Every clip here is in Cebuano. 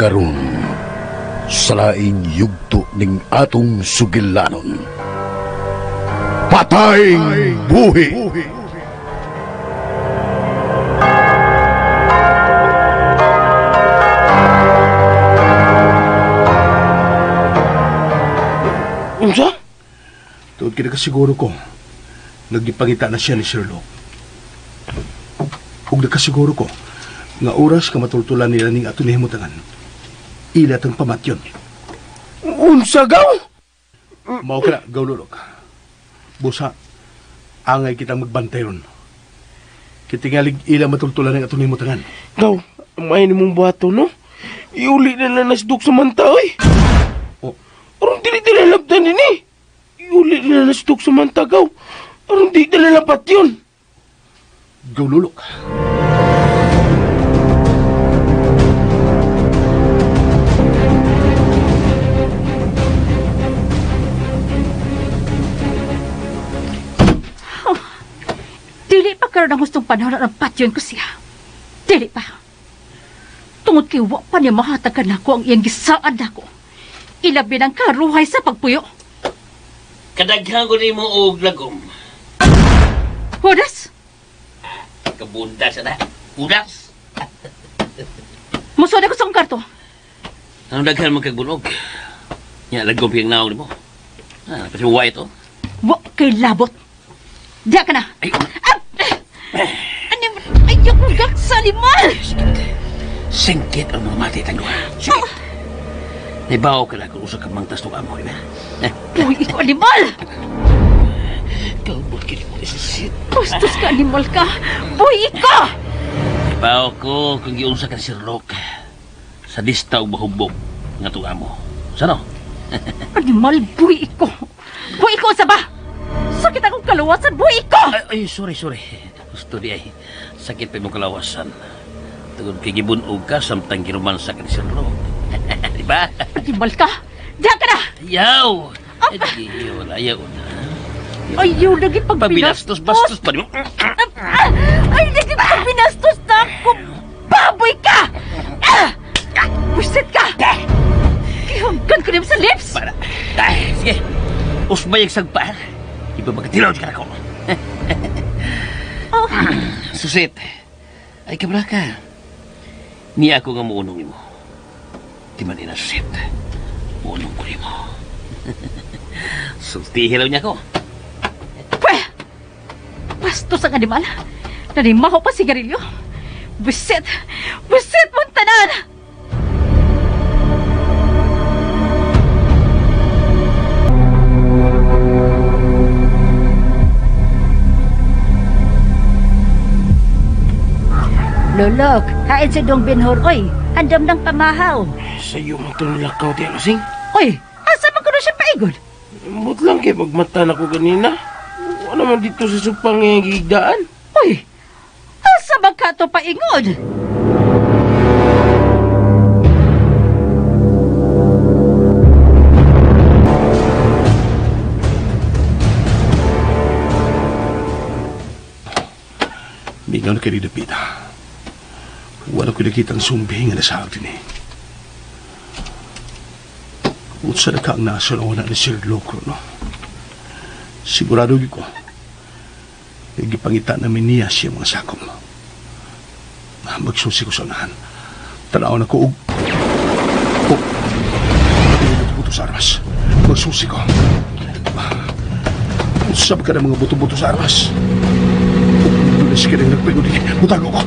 Karon sa laing yugto ning atong sugilanon. Patayng Buhi! Unsa? Tuod kay nakasiguro ko, nagipangita na siya ni Sherlock. Ug nakasiguro ko, nga oras ka matultulan nila ning ato nihimutangan, ila tang pamatyon. Unsa gaw? Mao ka na, gawlulok. Busa, angay kitang magbantay ron. Kitingalig ila matultulan ning ato nihimutangan. Gaw, may nimong buhato no? Iuli na lang nasduk sa manta oy. Oh. Aron dili dili labdan din eh. Iuli na lang nasduk sa manta gaw. Aron di dili lapat yun. Gawlulok. Dili pa karon ang hustong panahon ang patyon ko siya. Dili pa. Tungod kay wa pa niya mahatagan nako ang iyang gisaad nako. Ilabi ng karuhay sa pagpuyo. Kadaghan ko nimo og lagom. Judas, Kabundas na. Udas. musuod ako sa akong karto. Anong daghan man kag bunog? Nya lagom piyang naong nimo. Ah, kasi wa ito. Wa kay labot. Diya ka na. Ay, Ah! Ano, ayaw kong gaksa, limal! singkit ang mga mati tang duha. Sige. Naibaw ka na kung usa ka mangtas tong amo, di ba? Uy, ikaw animal! Kabot kini mo sisit. Bastos ka, animal ka! Buhi ka! Naibaw ko kung giunsa ka ni Sherlock. Sa lista og mahubog nga tong amo. Sano? Animal, buhi ko! Buhi ko sa ba? Sakit akong kaluwasan, buhi ko! Ay, ay, sorry, sorry. Gusto di ay. Sakit pa imong kalawasan. Tungod kay gibunog ka samtang giromansa ka ni Sherlock. Di ba? Animal ka! Diyan ka na! Ayaw! Ay, di, wala, ayaw na. Ayaw, lagi Pabinastos, pagbinastos. bastos pa rin. Ay, lagi pagbinastos na ako! Baboy ka! Ah! Buset ka! Gihanggan ko rin sa lips! Para. Ay, sige. Usbay ang sagpa. Iba magkatilaw ka na ko. Oh. Susit. Ay, kabra ka. Niya ako nga muunong nimo. Di man ina, susit. Muunong ko nimo. Sultihi lang niya ko. Pweh! Bastos ang animal. Nanimaho pa sigarilyo. Buset! Buset mong tanan! Lolok, hain si Dong Benhur, oy. Andam ng pamahaw. Sa iyo man ito nilakaw di alasing. Oy, asa man kuno siya paigod? But lang kay magmata na ko ganina. Wala man dito sa supang ngayong gigdaan. Uy! Asa man ka to paingod? Mingaw na kayo ni Dapita. Wala ko nakita ang sumbi nga nasa din eh. Unsa na ka ang nasa na ni Sir Locro, no? Sigurado gyud ko. Gipangita namin niya siya mga sakom. Magsusi ko sa unahan. Tanaw na ko og... Oh! Buto-buto sa armas. Magsusi ko. Unsa ba ka ng mga buto-buto sa armas? Doon na siya rin nagpagod. Mutago ko.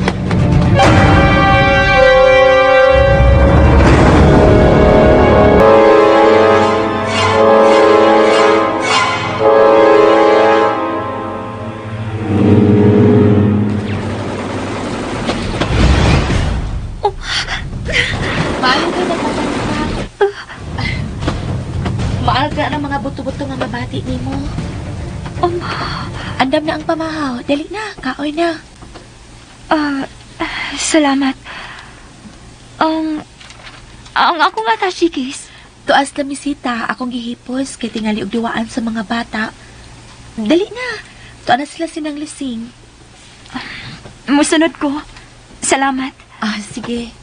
Maayo kayo nagpapanita. Maaga ang mga buto-buto nga mabati nimo. Andam na ang pamahaw. Dali na, kaoy na. Salamat. Ang ako nga tashikis. Tuas la misita, akong gihipos kay tingali og duwaan sa mga bata. Dali na. Tuan na sila sinang lising. Musunod ko. Salamat. Ah, sige.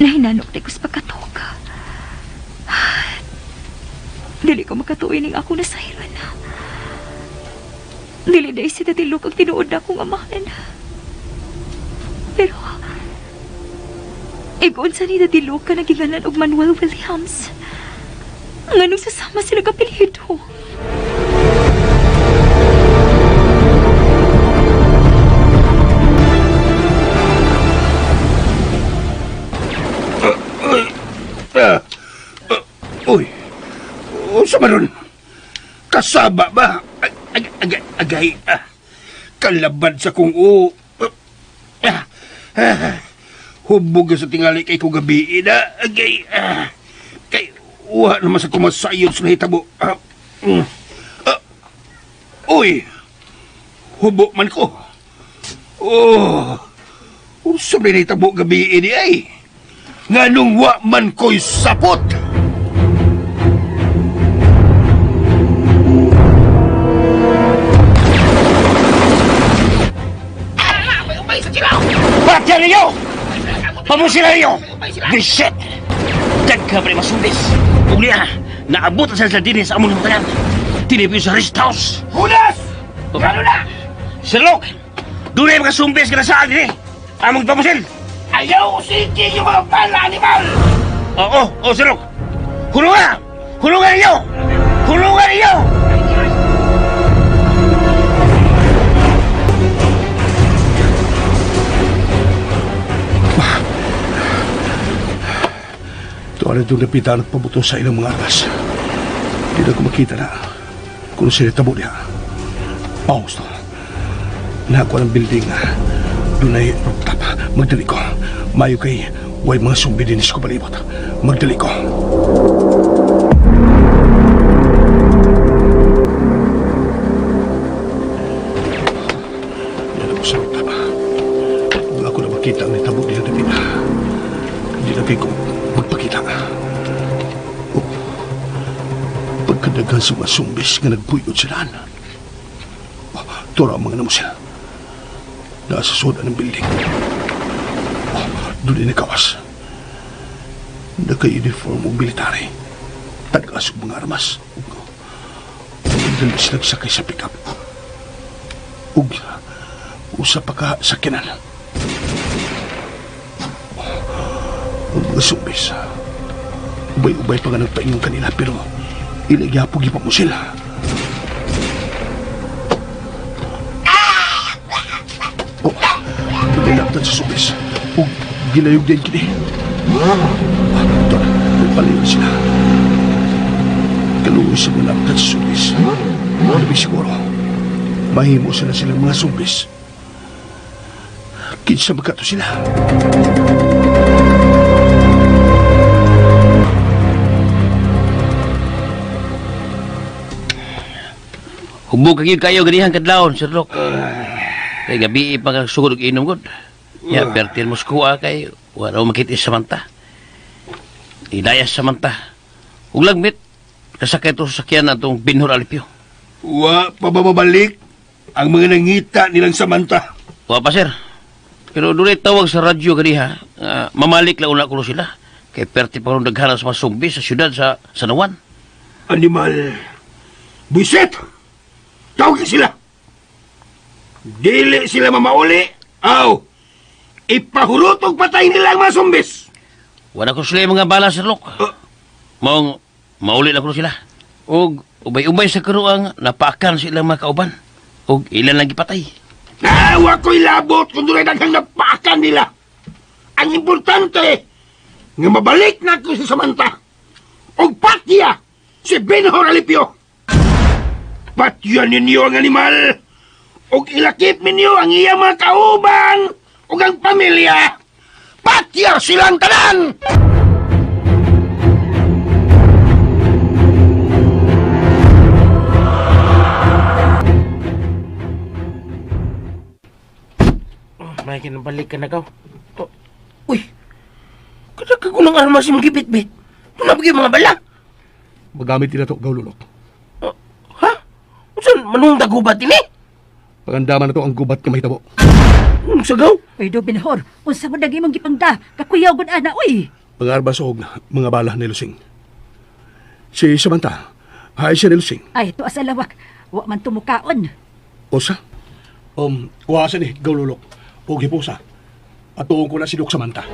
Nahinanok di ko sa pagkatuog. Dili ko makatuoy ning ako nasayran. Dili na si Daddy Luke ang tinuod na akong amahan. Pero, igon sa ni Daddy Luke ka nagingalan og Manuel Williams. Nganong sasama sila kapilyido? Uy, unsa man ron? Kasaba ba? Ag, ag, ag, agay, ah. Kalabad sa kong u. Ah, ah. Hubog sa tingali kay ko gabi na. Agay, ah. Kay, uwa naman sa kumasayod sa nahitabo. Ah, mm. Ah, uy, hubo man ko. Oh, unsa man nahitabo gabi ini ay? Nganong wa man ko'y sapot? Patya ninyo! Pamusila ninyo! Bisit! Dagka pa rin masundis. Ug niya, naabot na sila sa dinis sa among tanan. Tinipin sa rest house. Hudas! Ano na? Sir Luke, doon ay mga sumbis ka na saan din eh. Among pamusil. Ayaw sige yung mga pala animal! Oo, oo, Sir Luke. Hulungan! Hulungan ninyo! Hulungan ninyo! Ito na itong napitan at pabuto sa ilang mga armas. Hindi na ko makita na kung sila tabo niya. Paus to. Nakakuha ng building na doon ay rooftop. Magdali ko. Mayo kay way mga sumbi din sa kubalibot. Magdali ko. Yan ako sa rooftop. Wala ko na makita ang nitabo nila dapita. Hindi na kayo ko magpakita. Oh, pagkadagan sa mga sumbis nga nagbuyod sila. Oh, tura ang mga namusil. Nasa soda ng building. Oh, doon din nakawas. Naka-uniform og military. Tagas og mga armas. Ug dali sila sakay sa pickup. Ug usa pa ka sakyanan. Ang mga sumbis. Ubay-ubay pa nga nagpaingon kanila pero ilagyapog ipa mo sila. Oh, nilaptan sa sumbis. Ug gilayog din kini. Tol, nagpalayo sila. Kaluoy sa mga laptan sa sumbis. Labi siguro, mahimo sila silang mga sumbis. Kinsa magkato sila. Hubog ka kayo ganihan kadlawon, Sir Luke. Kay gabi pa ka sugod og inom gud. Ya, pertil mo skuha kay wala makita sa Samantha. Ilayas sa Samantha. Ug lagmit kasakay to sa sakyan atong Binhor Alipio. Wa pa ba mabalik ang mga nangita nilang Samantha? Wa pa sir. Pero dunay tawag sa radyo ganiha, mamalik lang una kuno sila. Kay perti pa ron daghan sa mga sumbi sa syudad sa San Juan. Animal. Buisit! Tawagin sila! Dili sila mamauli. Aw! Ipahurutog patay nila ang mga sumbis! Wala ko sila yung mga bala, Sir Luke. Maong mauli lang kuno sila. Og ubay-ubay sa karuang napaakan sa ilang mga kauban. Og ilan lang gipatay. Nawa ko'y labot kung doon ay daghang napaakan nila. Ang importante, nga mabalik na ako si Samantha. Og patya si Benhor Alipio. Patya ninyo ang animal. Og ilakip ninyo ang iyang mga kauban ug ang pamilya. Patya silang tanan! May kinabalik ka na gaw. Oh, uy! Kada ka kunang armas yung gibit-bit. Tunabig yung mga bala. Magamit nila to, gawlulok. Oh, ha? Usan manong dagubat ini? Pagandaman na to ang gubat nga mahitabo. Unsa gaw? Uy, Dong Benhor, unsa man lagi imong gipangda? Kakuyaw gud ana, uy. Pangarbas og mga bala ni Lusing. Si Samantha, hay siya ni Lusing. Ay, tuwa sa lawak. Wa man tumukaon. Usa? Kuha sa ni, gawlulok. Og hipusa. Atuon ko na si Dok Samantha.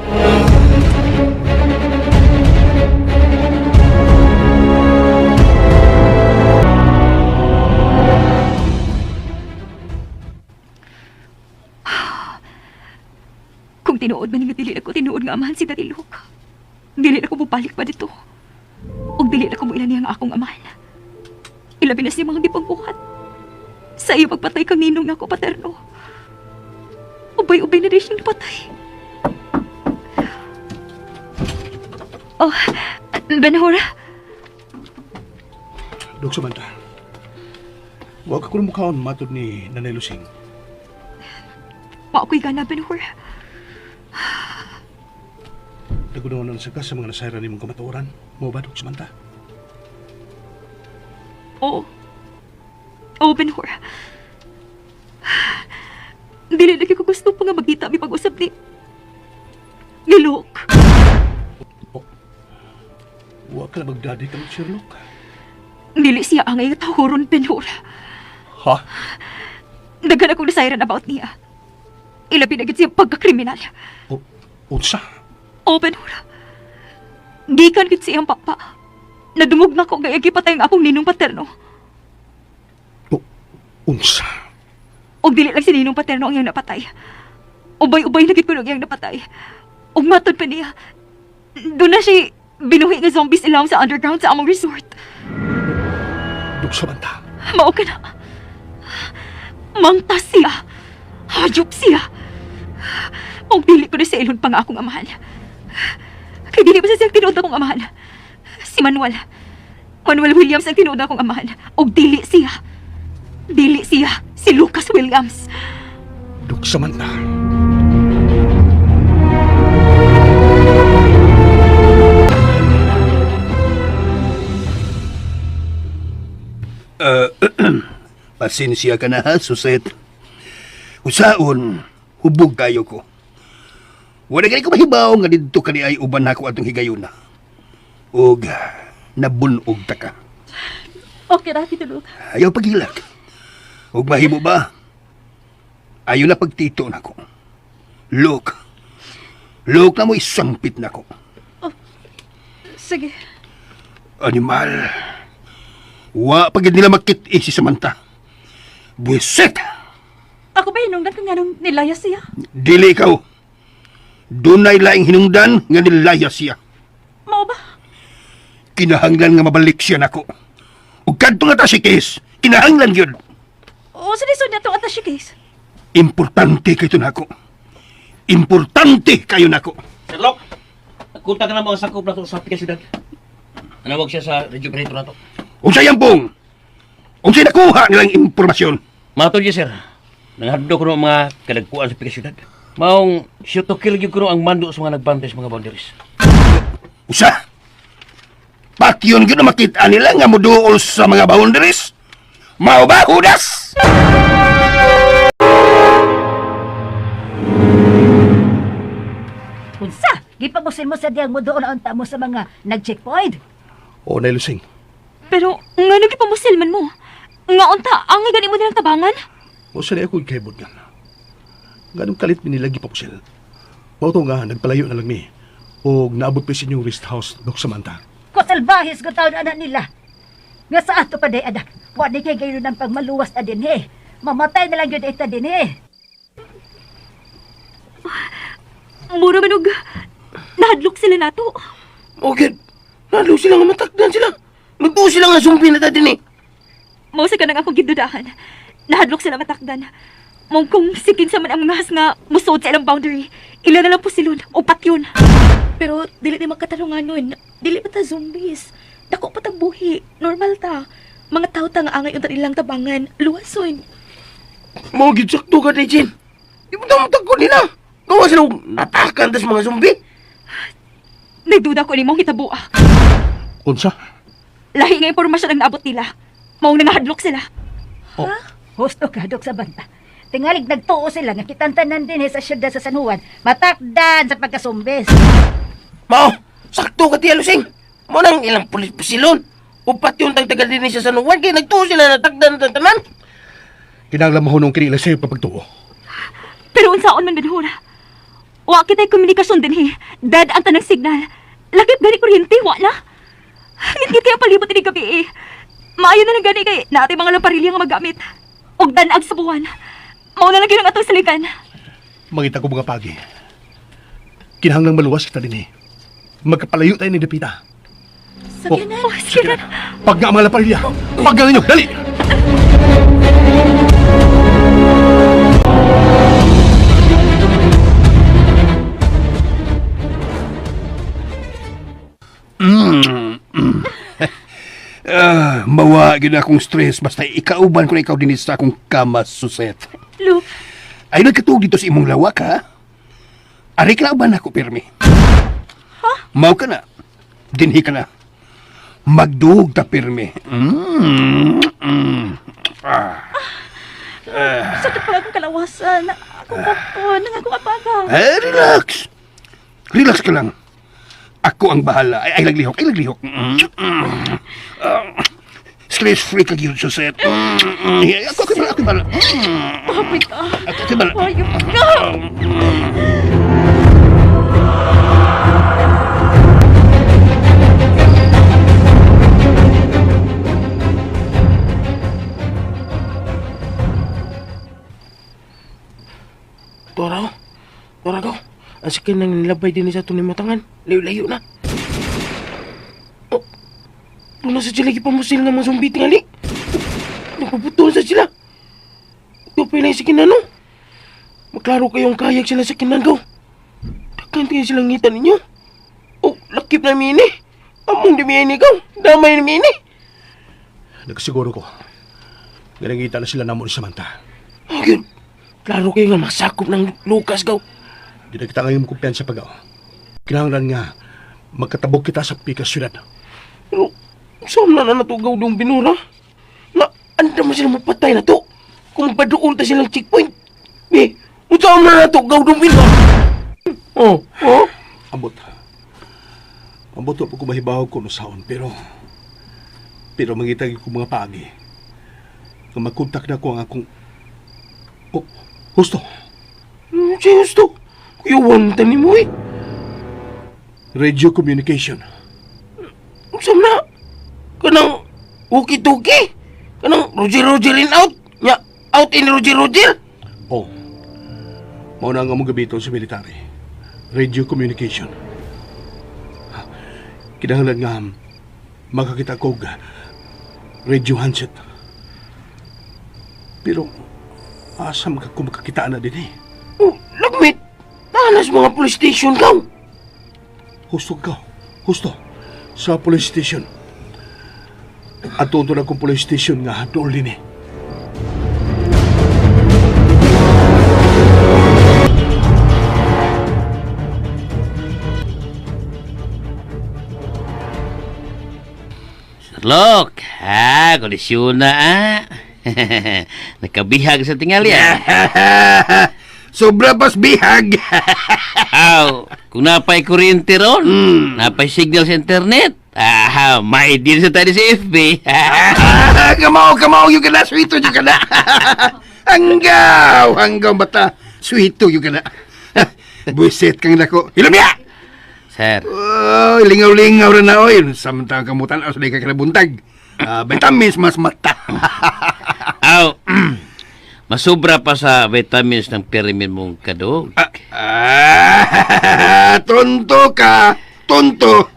Kung tinuod man nga dili na ko tinuod nga amahan si Daddy Luke. Dili na ko mobalik pa dito. Ug dili na ko moila niya nga akong amahan. Ilabi na siya mga gipangbuhat. Sa iyo pagpatay kang ninong nako paterno. Ubay-ubay na rin siyang napatay. Oh, Benhura, Dok Samantha, huwag ka kung mukhaon matod ni Nanay Lusing. wa ako'y gana, Benhura. Nagunawan sa ka sa mga nasayran nimong kamatuoran. Mo ba, Dok Samantha? Oo. Oo, Benhur. Dili na ko gusto pa nga magkita mi pag-usap ni Luke. Huwag ka na magdadi kang Sherlock. Dili siya angay nga tahuron, Benhur. Ha? Daghan akong nasayran about niya. Ilabi na gid siya pagkakriminal. O, unsa? Oo, Benhur. Gikan gid siyang papa. Nadungog na ko gaya gipatay ang akong ninong paterno. O, unsa? Og dili lang si Ninong Paterno ang iyang napatay. Ubay-ubay na gid kuno ang iyang napatay. Og matod pa niya. Doon na siya binuhi nga zombies ilawom sa underground sa among resort. Dok Samantha, Mao ka na. Mangtas siya. Hayop siya. Og dili ko na sa ilon pa nga akong amahan. Kay dili pa sa siyang tinuod akong amahan. Si Manuel. Manuel Williams ang tinuod akong amahan. Og dili siya. Dili siya. Si Lucas Williams. Dok Samantha. Pasensya ka na ha, Suset. Usaon, hubog kayo ko. Wala kay ko mahibaw nga didto kani ay uban nako atong higayuna. Og nabunog ta ka. Okay ra, Tito Luke. Ayaw paghilak. Og mahimo ba? Ayaw na pagtito nako. Look. Look na mo isangpit nako. Sige. Animal. Wa pagid nila makit-i si Samantha. Buisit! Ako ba hinungdan kung nganong nilaya siya? Dili ikaw. Dunay laing hinungdan nga nilaya siya. Mao ba? Kinahanglan nga mabalik siya nako. Ug kadto nga ta si Case, kinahanglan gyud. O sa lisod niya itong attaché case? Importante kay to nako. Importante kayo nako. Sir Locke, nagkunta ka na mga sakop na to sa Pika Siyudad. Nanawag siya sa radio operator na to. Unsay ampong? Unsay nakuha nilang impormasyon? Matod niya, sir. Nanghadlo ko ng mga kadagpuan sa Pika Siyudad. Maong shoot to kill gyud kuno ang mando sa mga nagbantay sa mga boundaries. Usa. Patyon gyud na makita nila nga moduol sa mga boundaries. Mao ba hudas? Unsa? Gipamusin mo sa diyang mo doon ang unta mo sa mga nag-checkpoint. O, Nay Lusing. Pero nga nung gipamusilman mo? Nga unta, ang gani mo nilang tabangan? O sa ako kaibot nga. Ganong kalit minilagi pa pusil. Mao to nga, nagpalayo na lang mi. O naabot pa sa inyong rest house, Dok Samantha. Kusalbahis ko taon anak nila. Nga sa ato pa day anak, wa ni kay gayon ang pagmaluwas na din eh. Mamatay na lang yun ita din eh. Mura man og nahadlok sila nato. Okay. Nalo sila nga matakdan sila. Nagtuo sila nga zombie na ta din eh. Mao sa kanang akong gidudahan. Nahadlok sila matakdan. Mong kung sikin sa man ang mga has nga musuod sa ilang boundary, ila na lang po silon o patyon. Pero dili ni makatarungan nun. Dili pa ta zombies. Dako pa tag buhi. Normal ta. Mga tao ta nga angay unta nilang tabangan. Luwason. Mao gid sakto ka Jin. Di mo matakod nila. Gawa sila og natakan tas mga zombie. Nagduda ko ni mong hitabo ah. Unsa? Lahi nga impormasyon ang naabot nila. Maong nangahadlok sila. Husto ka, Dok Samantha. Tingalig nagtuo sila nga kitang tanan dinhi sa syudad sa San Juan, matakdan sa pagkasumbis. Mao, sakto ka tiya Lusing. Mo nang ilang pulis pusilon. Upat yung tagtagal din siya sa San Juan kay nagtuo sila na takdan ng tanan. Kinahanglan mahunong kini ila sayo pagtuo. Pero unsaon man Benhur? Wa kita'y komunikasyon dinhi. Dead ang tanang signal. Lakip gani kuryente, wa na. Ngit kay ang palibot ini gabi eh. Maayo na lang gani kay naatay mga lamparilya nga magamit. Og danag sa buwan. Mao na lang gyud ang atong saligan. Mangita ko mga pagi. Kinahanglan maluwas kita dinhi. Magkapalayo tayo ni Dapita. Sakyanan. Oh, sige na. Pag nga ang mga laparilya, pag nga ninyo, dali! Ah, mawa gyud akong stress basta ikauban ko na ikaw dinhi sa akong kama, Suset. Luke, Ay nagkatuog dito sa imong lawak ha. Ari ka na ako pirmi. Ha? Mao ka na. Dinhi ka na. Magduog ta pirmi. Mm. sakit pala akong kalawasan. Akong kapon, ang akong apaga. Eh, relax. Relax ka lang. Ako ang bahala. Ay, ay laglihok, ay laglihok. Ah, stress free ka gyud, Suset. Ako, ako, ako, ako, bahala. Papoy ka. Ako, ako, bahala. Hayop ka. Tora, oh. Tora ko. Ang sakit nang nilabay din sa itong limatangan. Layo-layo na. Oh, doon na sa sila gipamusil ng mga zombie tingali. Nagpaputol sa sila. Ito pa yung sakinan, no? Maklaro kayong kayak sila sa kinan ko. Daghan tingin silang ngita ninyo. Oh, lakip na mini. Among di mini ko. Damay na mini. Nagsiguro ko. Ganangita na sila namo ni Samantha. Oh, yun. Klaro kayo nga masakop ng Lucas gaw. Di na kita ngayon kumpiyansa pagaw. Kinahanglan nga magkatabok kita sa pika syudad. Pero, saan na na natugaw dong binura? Na, anda mo sila mapatay na to. Kung paduol ta silang checkpoint. Eh, saan na natugaw dong binura? Oh, oh. Ambot. Ambot wa po ko mahibaw ko no saon pero pero mangita gyud ko mga paagi. Nga magkontak na ko ang akong Oh, husto. Siya gusto. Kuyawan ta ni mo eh. Radio communication. Saan na? Kanang walkie-talkie? Kanang Roger Roger in out? Nya, out in Roger Roger? Oh. Mao na ang among gamiton sa military. Radio communication. Ha, kinahanglan nga makakita ko og radio handset. Pero asa man ka ko makakita na din eh. Oh, lagmit. Nahanas mga police station kaw. Husto ka. Husto. Sa police station. At na akong police station nga dool din eh. Sherlock, ha, kondisyon na ah. Nakabihag sa tingali ah. Sobra pas bihag. Aw, kung napay kuryente ron, napay signal sa internet, ah, may deal sa tayo sa FB. Kamao, kamao, yung kana, sweeto yung kana. Hanggaw, hanggaw bata, sweeto yung kana. Buisit kang nako. Hilom ya! Sir, Oh, lingaw-lingaw na na, oy. Samtang kamutan, aw, sa ka kinabuntag. Ah, vitamins mas mata. aw, masubra pa sa vitamins ng pyramid mong kadog. Ah, tonto ka. Tonto.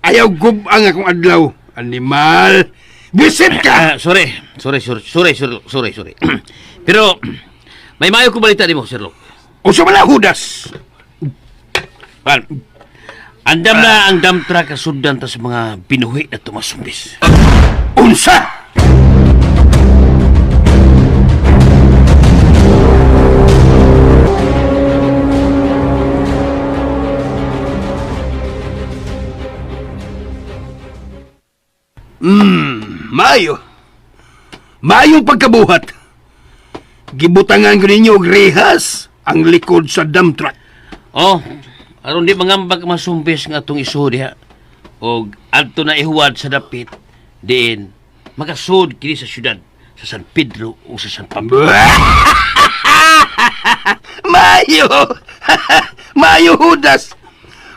Ayaw gubang akong adlaw. Animal. Buisit ka! Ah, sorry, sorry, sorry, sorry, sorry, sorry, sorry. Pero, may maayo ko balita nimo, Sherlock. Usa man na, hudas. Well, andam na ang dump truck kasundan ta sa mga binuhi na tumasumbis. Unsa! Maayo. Maayong pagkabuhat. Gibutangan ko ninyo og rehas ang likod sa dump truck. Oh, aron di mangambag ang mga sumbis nga atong isuod diha. Og adto na ihuwad sa dapit diin makasud kini sa syudad sa San Pedro o sa San Pablo. Mayo! Mayo, Judas!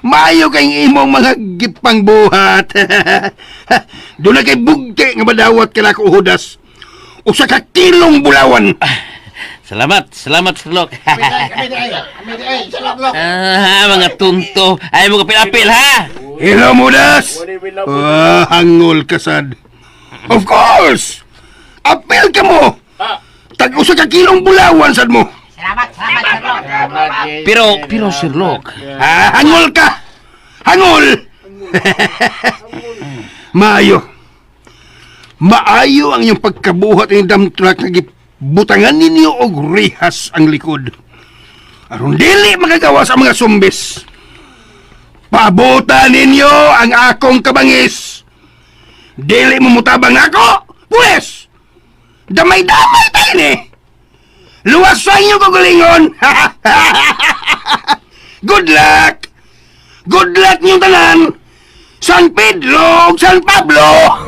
Mayo kay imong mga gipangbuhat. Doon na kay bugti nga madawat ka nako, Judas. Usa ka kilong bulawan. Salamat, salamat Sir Lok. Ah, mga tunto. Ay mo kapil-apil ha. Hello, Mudas! Ah, hangol kasad. Of course! Apel ka mo! Tag usa ka kilong bulawan sad mo. Pero Sir Lok, Ah, hangol ka! Hangol! Maayo. Maayo ang iyong pagkabuhat ng dump truck nga gibutangan ninyo og rehas ang likod. Aron dili makagawa sa mga sumbis. Paabutan ninyo ang akong kabangis. Dili mo mutabang ako, puwes! Damay-damay tayo ni! Luwasan niyo kagalingon! Good luck! Good luck niyong tanan! San Pedro ug San Pablo!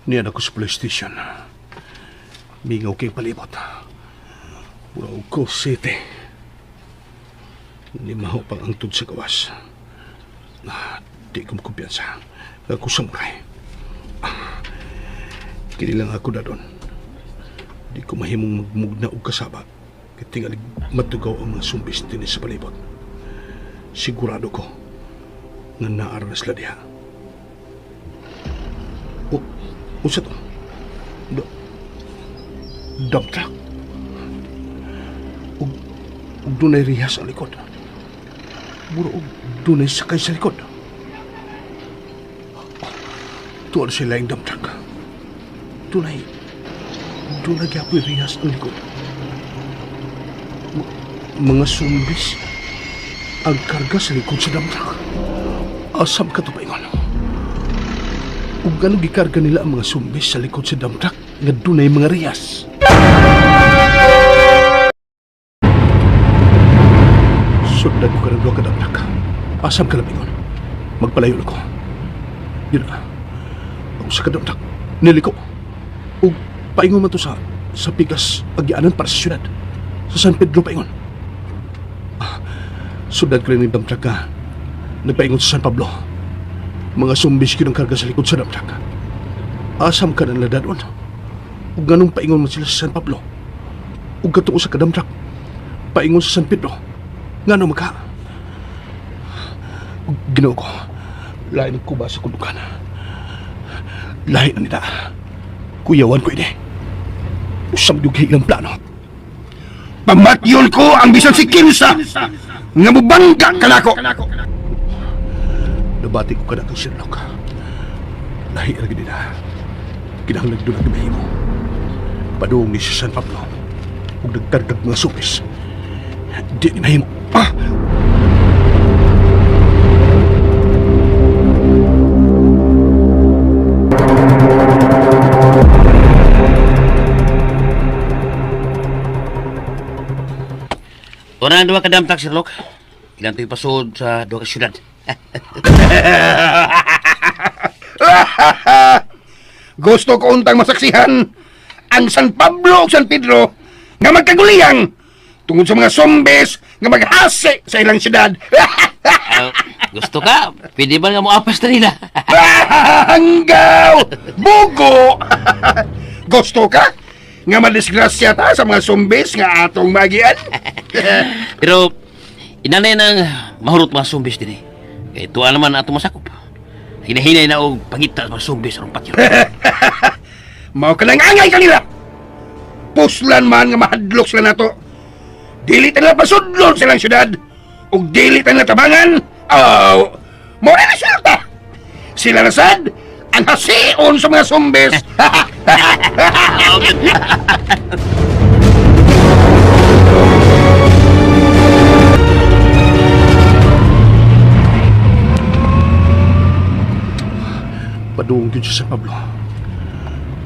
Niyan ako sa police station. Mingaw kay palibot. Burauco City. Limaho pang angtod sa gawas. Ah, di ko makumpiyansa. Ako samurai. Ah, kini lang ako na doon. Di ko mahimong magmugna og kasaba. Kay tingali matugaw ang mga sumbis dinhi sa palibot. Sigurado ko nga naa ra sila diha. O, unsa to? Dump truck. Ug dunay rehas ang likod. Mura og dunay sakay sa likod. Tuwa sila yung dump truck. Dunay gyapoy rehas ang likod. Mga sumbis ang karga sa likod sa dump truck. Asam ka to paingon. Ug gano'ng gikarga nila ang mga sumbis sa likod sa dump truck nga dunay mga rehas. Sundan ko karang duha ka dump truck. Asam ka lang ingon. Magpalayo na ko. Yun na. Ang usa ka dump truck. Niliko. Ug paingon man to sa pikas agianan para sa syudad. Sa San Pedro paingon. Ah, sundan ko rin yung dump truck ka. Nagpaingon sa San Pablo. Mga sumbis gyud ang karga sa likod sa dump truck. Asam ka na nila doon. Ug nganong paingon man sila sa San Pablo. Ug katong usa ka dump truck. Paingon sa San Pedro. Ngano magka? Ug Ginoo ko. Lain ang kuba sa kundukan. Lahi na nila. Kuyawan ko ini. Usam yung ilang plano. Pamatyon ko ang bisan si Kinsa nga mubangga kanako. Nabati ko kada kang Sherlock. Lahi ra gid nila. Kinahanglan doon ang mahimo. Padung ni si San Pablo. Ug nagkargag mga supis. Di ni mahimo. Ah! Una ang duha ka dump truck, Sir Lok. Ilang to'y pasod sa duha ka syudad. Gusto ko untang masaksihan ang San Pablo ug San Pedro nga magkaguliyang tungod sa mga zombies nga maghasi sa ilang syudad. Ah, gusto ka? Pwede ba nga mo apas na nila? Hanggaw! Bugo! Gusto ka? Nga madisgrasya ta sa mga zombies nga atong magian? Pero, inanay ng mahurot mga zombies din eh. Kaya tuwa naman atong masakop. Hinahinay na og pangita sa mga zombies aron patyo. Mao ka nang angay kanila. Puslan man nga mahadlok sila nato. Dili ta nila pasudlon sa ilang syudad. Ug dili ta nila tabangan. Aw, mao na resulta. Sila na sad ang hasion sa mga zombies. Padung gyud siya sa Pablo.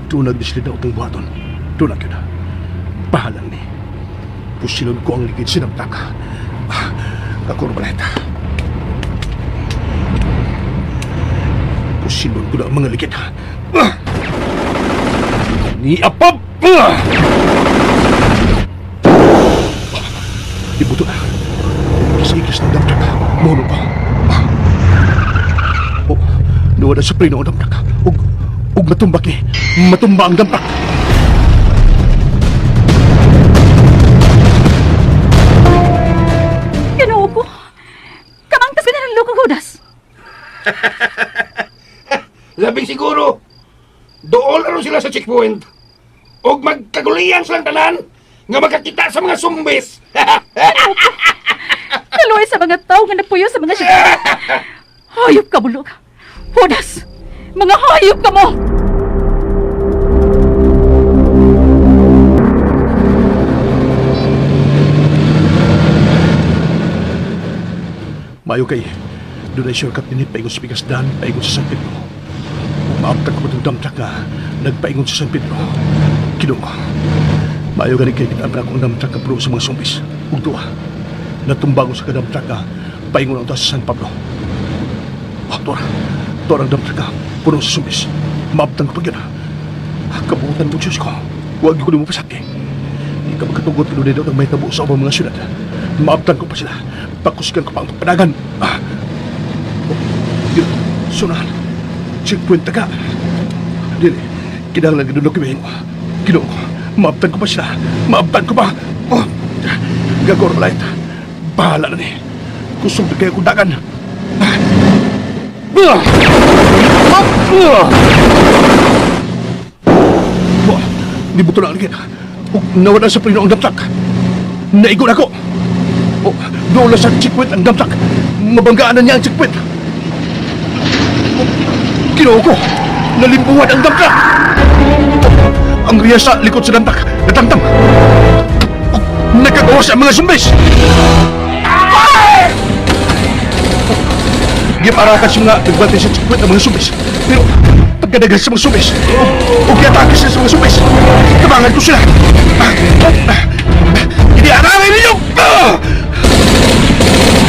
Dunag di sila daot ang buhaton. Dunag yun. Bahalang ni. Pusilon ko ang ligid sinamtak. Kakurbalet. Pusilon ko na ang mga ligid. Ni apab! Ibuto na. Ikis-ikis ng damtrak. Mono ko. Oh, nawala sa preno ang damtrak. Ug matumba ni. Matumba ang damtrak. Ginoo ko. Kamangtas ka na ng lukong hudas. Labing siguro, dool na sila sa checkpoint. Og magkagulian silang tanan nga magkakita sa mga sumbis. Kaluoy sa mga tao nga napuyo sa mga syudad. Hayop ka, bulog. Hudas! Mga hayop ka mo! Maayo kay, doon ay shortcut dinhi paingon sa Pigasdan, paingon sa San Pedro. Maabtag ko itong dump truck nga nagpaingon sa San Pedro. Ginoo, maayo gani kay kita ang dump truck nga puno sa mga sumbis. Ug duha, natumba ko sa kadump truck nga paingon ang sa San Pablo. Ah, tora, tora ang dump truck nga puno sa sumbis. Maabtang ko pag yun. Kabutan mo, Diyos ko. Huwag ko mo pasakit. Di ka magkatugot kung daw ang may tabo sa ubang mga syudad. Maabtan ko pa sila. Pakusgan ko pa ang pagpanagan. Ah. Oh, yun, sunahan. Checkpoint ka. Dili, kinahanglan ganun ako kibahin. Ginoo ko, maabtan ko pa sila. Maabtan ko pa. Oh, gagor light. Bahala na ni. Kusog na kayo kong dagan. Ah. Ah. Ah. Wah, nibuto na ang ligid. Ug nawala sa preno ang damtak. Naigo na ako. Oh, doon na sa checkpoint ang damtak. Mabanggaan na niya ang checkpoint. Oh, Ginoo ko, nalimbuhan ang damtak. Oh, ang riya sa likod sa damtak, natamtam. Oh, nagkagawas ang mga zumbis. Giparakan sa mga nagbantay sa checkpoint ang mga zumbis. Pero pagkadagan sa mga zumbis, o giatake sila sa mga zumbis. Tabangan ko sila. Hindi aramay ninyo!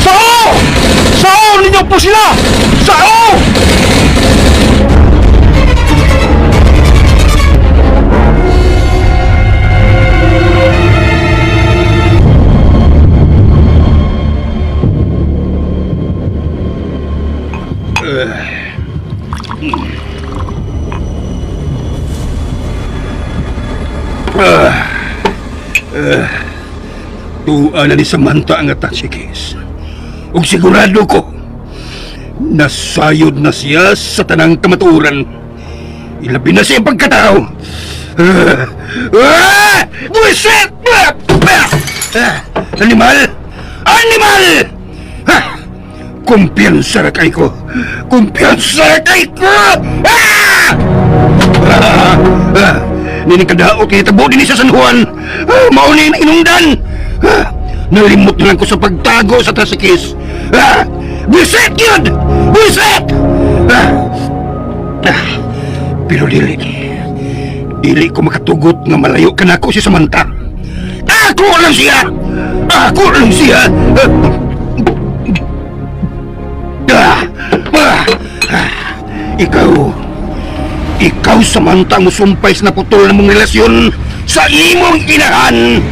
Sao! Sao ninyo po sila! Sao! Tuwa na ni Samantha ang attache case. Ug sigurado ko, nasayod na siya sa tanang kamatuoran. Ilabi na siya ang pagkatao. Buisit! Animal! Animal! Ha! Kumpiyansa na kay ko! Kumpiyansa na kay ko! Ah! Ah! Ah! Nining kadaot kay tabo dinhi sa San Juan. Ah, mao ni inungdan. Ah, nalimot na lang ko sa pagtago sa trasikis. Ah, buisit yun! Buisit! Ah, ah, pero dili. Dili ko makatugot nga malayo ka nako si Samantha. Ako lang siya! Ako lang siya! Ah, ah, ah, ikaw, ikaw Samantha ang musumpay sa naputol na mong relasyon sa imong inahan!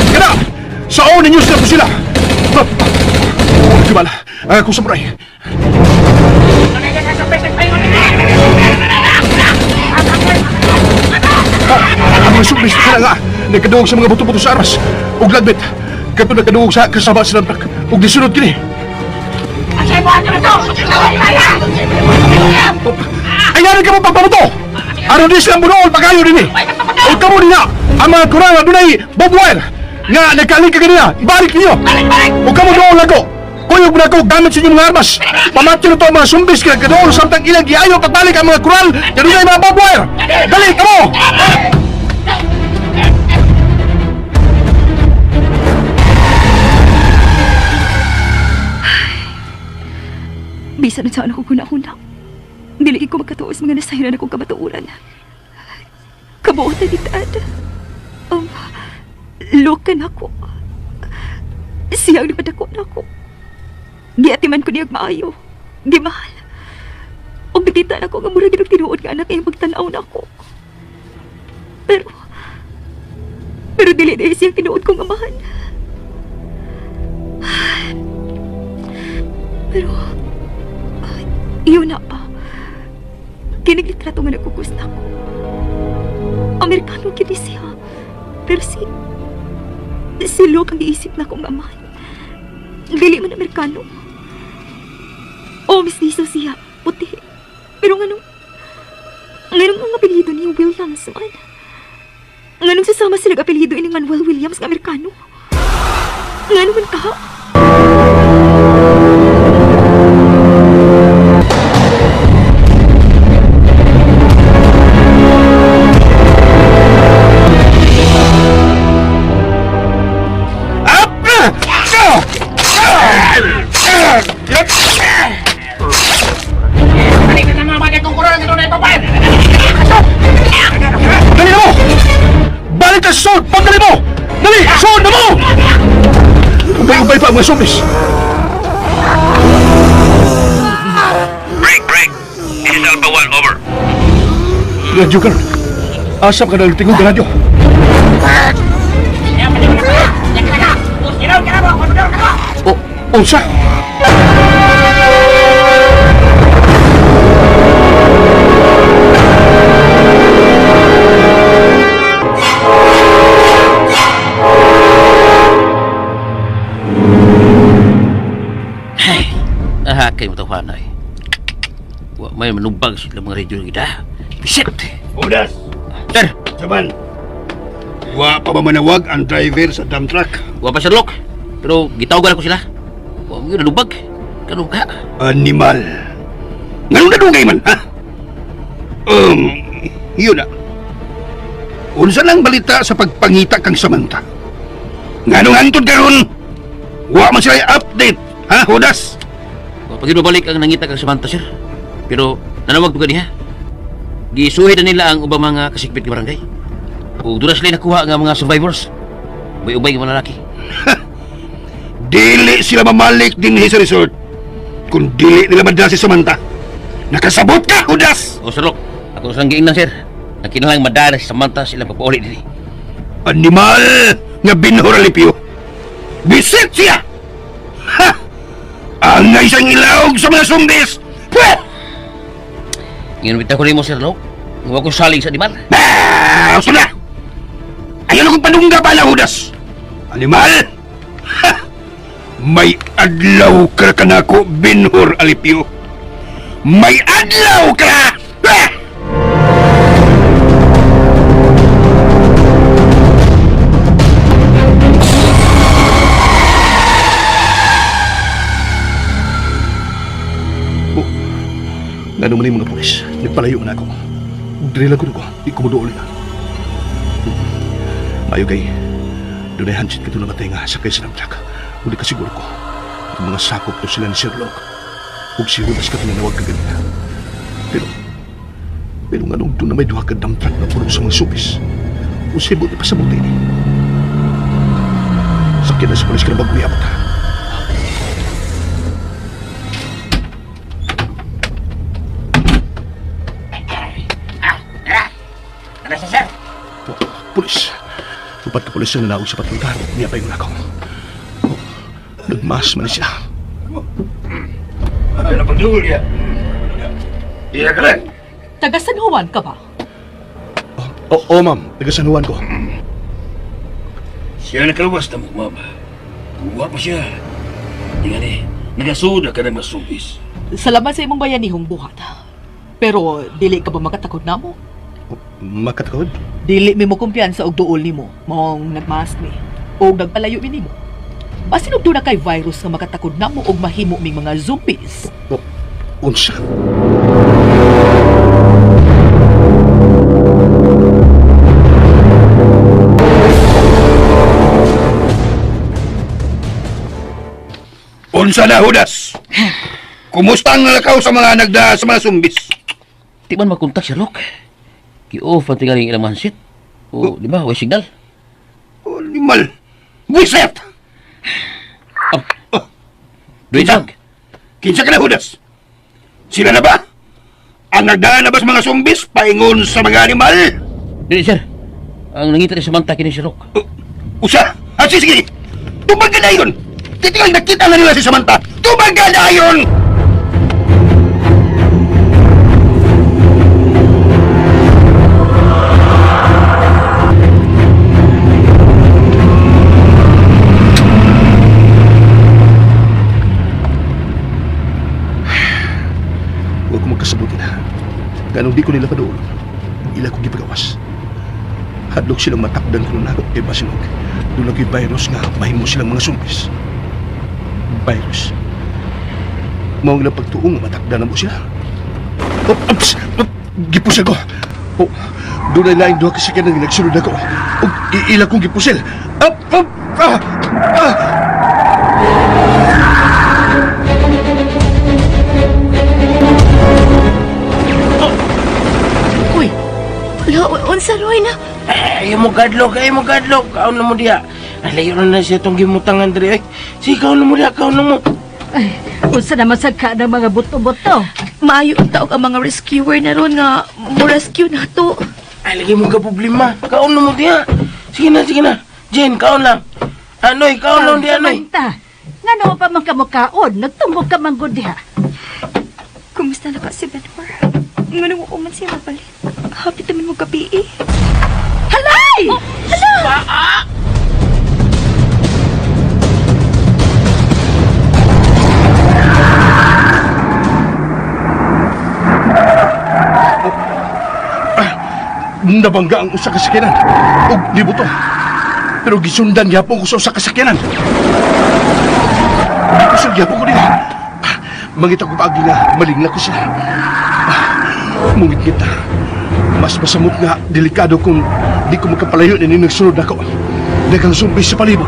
Kana! Sao ninyo sila po sila! Gimana? Ako samurai. Ang mga sumbis na nga, nagkaduog sa mga buto-buto sa aras. Ug lagbit, kato nagkaduog sa kasaba sa lamtak. Ug disunod kini. Ay, narin ka mo pagpabuto! Aron di silang bunool, pagayo din eh! O kamo din na, ang mga kurang na dunay bob wire nga nagkaling ka ganina, ibalik ninyo! O kamo doon lago! Kuyog na ko gamit sa inyong mga armas! Pamatyo na to ang mga sumbis kaya kadoon samtang ilang giayo pagbalik ang mga kural nga dunay mga bob wire! Dali, kamo! Bisan unsa ako huna-huna. Dili ko makatuo sa mga nasahiran akong kamatuoran. Kabuotan ni Dad. Lukan ako. Siya ang nagpadako na ako. Giatiman ko niyag maayo. Gimahal. Ug nakita na ko nga murag og tinuod nga anak iyang pagtan-aw na ako. Pero dili na siyang tinuod kong amahan. Pero iyon na pa. Kining litrato nga nagkukus na ako. Amerikano kini siya. Pero si Luke ang giisip na akong amahan. Dili man Amerikano. Oh, mistiso siya. Puti. Pero nganong ang apelyido ni Williams man? Nganong sasama sila ang apelyido ni Manuel Williams nga Amerikano? Ngano man ka? Up! Go! Dali na mo! Balik ka sa sod! Pagdali mo! Dali! Sod na mo! Ubay-ubay pa ang mga zombies! Break, break! This is Alpha 1, over. Radyo ka ron. Asap ka na tingog ka radyo. O, unsa? Ay, ahakay mo tawanan eh. Wa may manubag sila mga radyo kita. Shit! Udas! Sir, Saban! Wa pa ba manawag ang driver sa dump truck? wa pa Sir Lok. Pero gitawagan ako sila. Wa mo yun nalubag. Kanong ka? Animal! Nganong nadugay man, ha? Yun na. Unsa lang balita sa pagpangita kang Samantha? Nganong hantod karon? Wa man sila update, ha, Hudas? Wa pa gyud mabalik ang nangita kang Samantha, sir. Pero nanawag ko ganiha. Gisuhi na nila ang ubang mga kasikbit ng barangay. Ug doon na sila nakuha nga mga survivors. Ubay-ubay nga mga lalaki. Dili sila mamalik dinhi sa resort. Kung dili nila madala si Samantha. Nakasabot ka, Hudas! O Sir Lok, ako sang giingnan, sir. Nagkinalang madala si Samantha sila pagpauli dinhi. Animal nga binhor alipyo. Bisit siya! Ha! Angay siyang ilawg sa mga zombies! Pweh! Ngayon bitaw ko nimo, Sir Lok. Nga ko salig sa animal. Ah, usto na! Ayaw na kong panungga pa na, Hudas! Animal! Ha! May adlaw ka kanako, Binhor Alipio. May adlaw ka! Ah! Ngano man yung mga pulis, nagpalayo na ako. Drill ako ko, di ko muduol na. Mayo kay, doon ay hansit ka doon namatay nga sakay sa namtrak. Uli ka siguro ko, ang mga sakop to sila ni Sir Locke. Ug si Judas ka tinanawag ka ganina. Pero nga nung doon na may duha ka dump truck na puno sa mga supis. Usibo ni pasabuti ni. Sakyan na sa pulis ka na bago iabot ha. Tara, sir. Pulis. Upat ka pulis ang nanaog sa patrol car. Niya pa yung ako. Oh, nagmas man siya. Ano pagdugol niya? Iya ka lang. Taga San Juan ka ba? Oo, oh, ma'am. Taga San Juan ko. Siya nakaluwas na mo, ma'am. Kuha pa siya. Tingali, nagasuda ka na masubis. Salamat sa imong bayanihong buhat. Pero dili ka ba makatakod namo? Makatakod? Dili mi mo kumpiyansa og duol nimo, maong nagmask mi og nagpalayo mi nimo. Basin og duna kay virus nga makatakod namo og mahimo ming mga zombies. Oh, unsa? Unsa na, Judas? Kumusta ang nalakaw sa mga nagda sa mga sumbis? Di man makontak si Rock. Gi-off ang tingaling ilang handset. O, di ba? Way signal. Oh, animal! Buiset! Oh. Duit Kinsa? Kinsa ka na, Judas? Sila na ba? Ang nagdaan na ba sa mga sumbis paingon sa mga animal? Dili, sir. Ang nangita ni Samantha kini si Rock. Usa! Ah, sige, sige! Tumagal na yun! Titingal nakita na nila si Samantha! Tumagal na yun! Huwag ko magkasabot na. Ganong di ko nila paduol. Ila ko gipagawas. Hadlok silang matakdan ko nako kay Basilog. Doon lagi virus nga mahimo silang mga sumbis. Virus. Mao ang ilang pagtuo nga matakdan na mo sila. Op, ops, op, gipusil ko. Oh, doon ay laing duha kasi ka nang nagsunod ako. Og iila kong gipusil. Up, up, ah, ah. Uy! Lo, unsa Roy na? Ay, mo gadlok, ay mo gadlok. Kaon na mo diya. Ay, layo na na siya itong gimutangan diri. Ay, sige, kaon na mo diya, kaon na mo. Ay, unsa naman sa ka ng mga buto-buto. Maayo ang taog ang mga rescuer na ron nga mo rescue na to. Ay, lagi mo ka problema. Kaon na mo diya. Sige na, sige na. Jen, kaon lang. Anoy, kaon lang diya, Anoy. Samantha, ngano pa man kamukaon, nagtumbok ka man gud diha. Kumusta na ka si Benhur? Nganong uman siya mabalik? Hapit naman mo gabi eh. Halay! Hala! Nabangga ang usa ka sakyanan ug nibuto. Pero gisundan gyapon ko sa usa ka sakyanan. Gipusul gyapon ko nila. Mangita ko paagi nga malingla ko sila. Mungit kita. Mas masamot nga delikado kung di ko makapalayo ni nagsunod nako. Daghang sumbis sa palibot.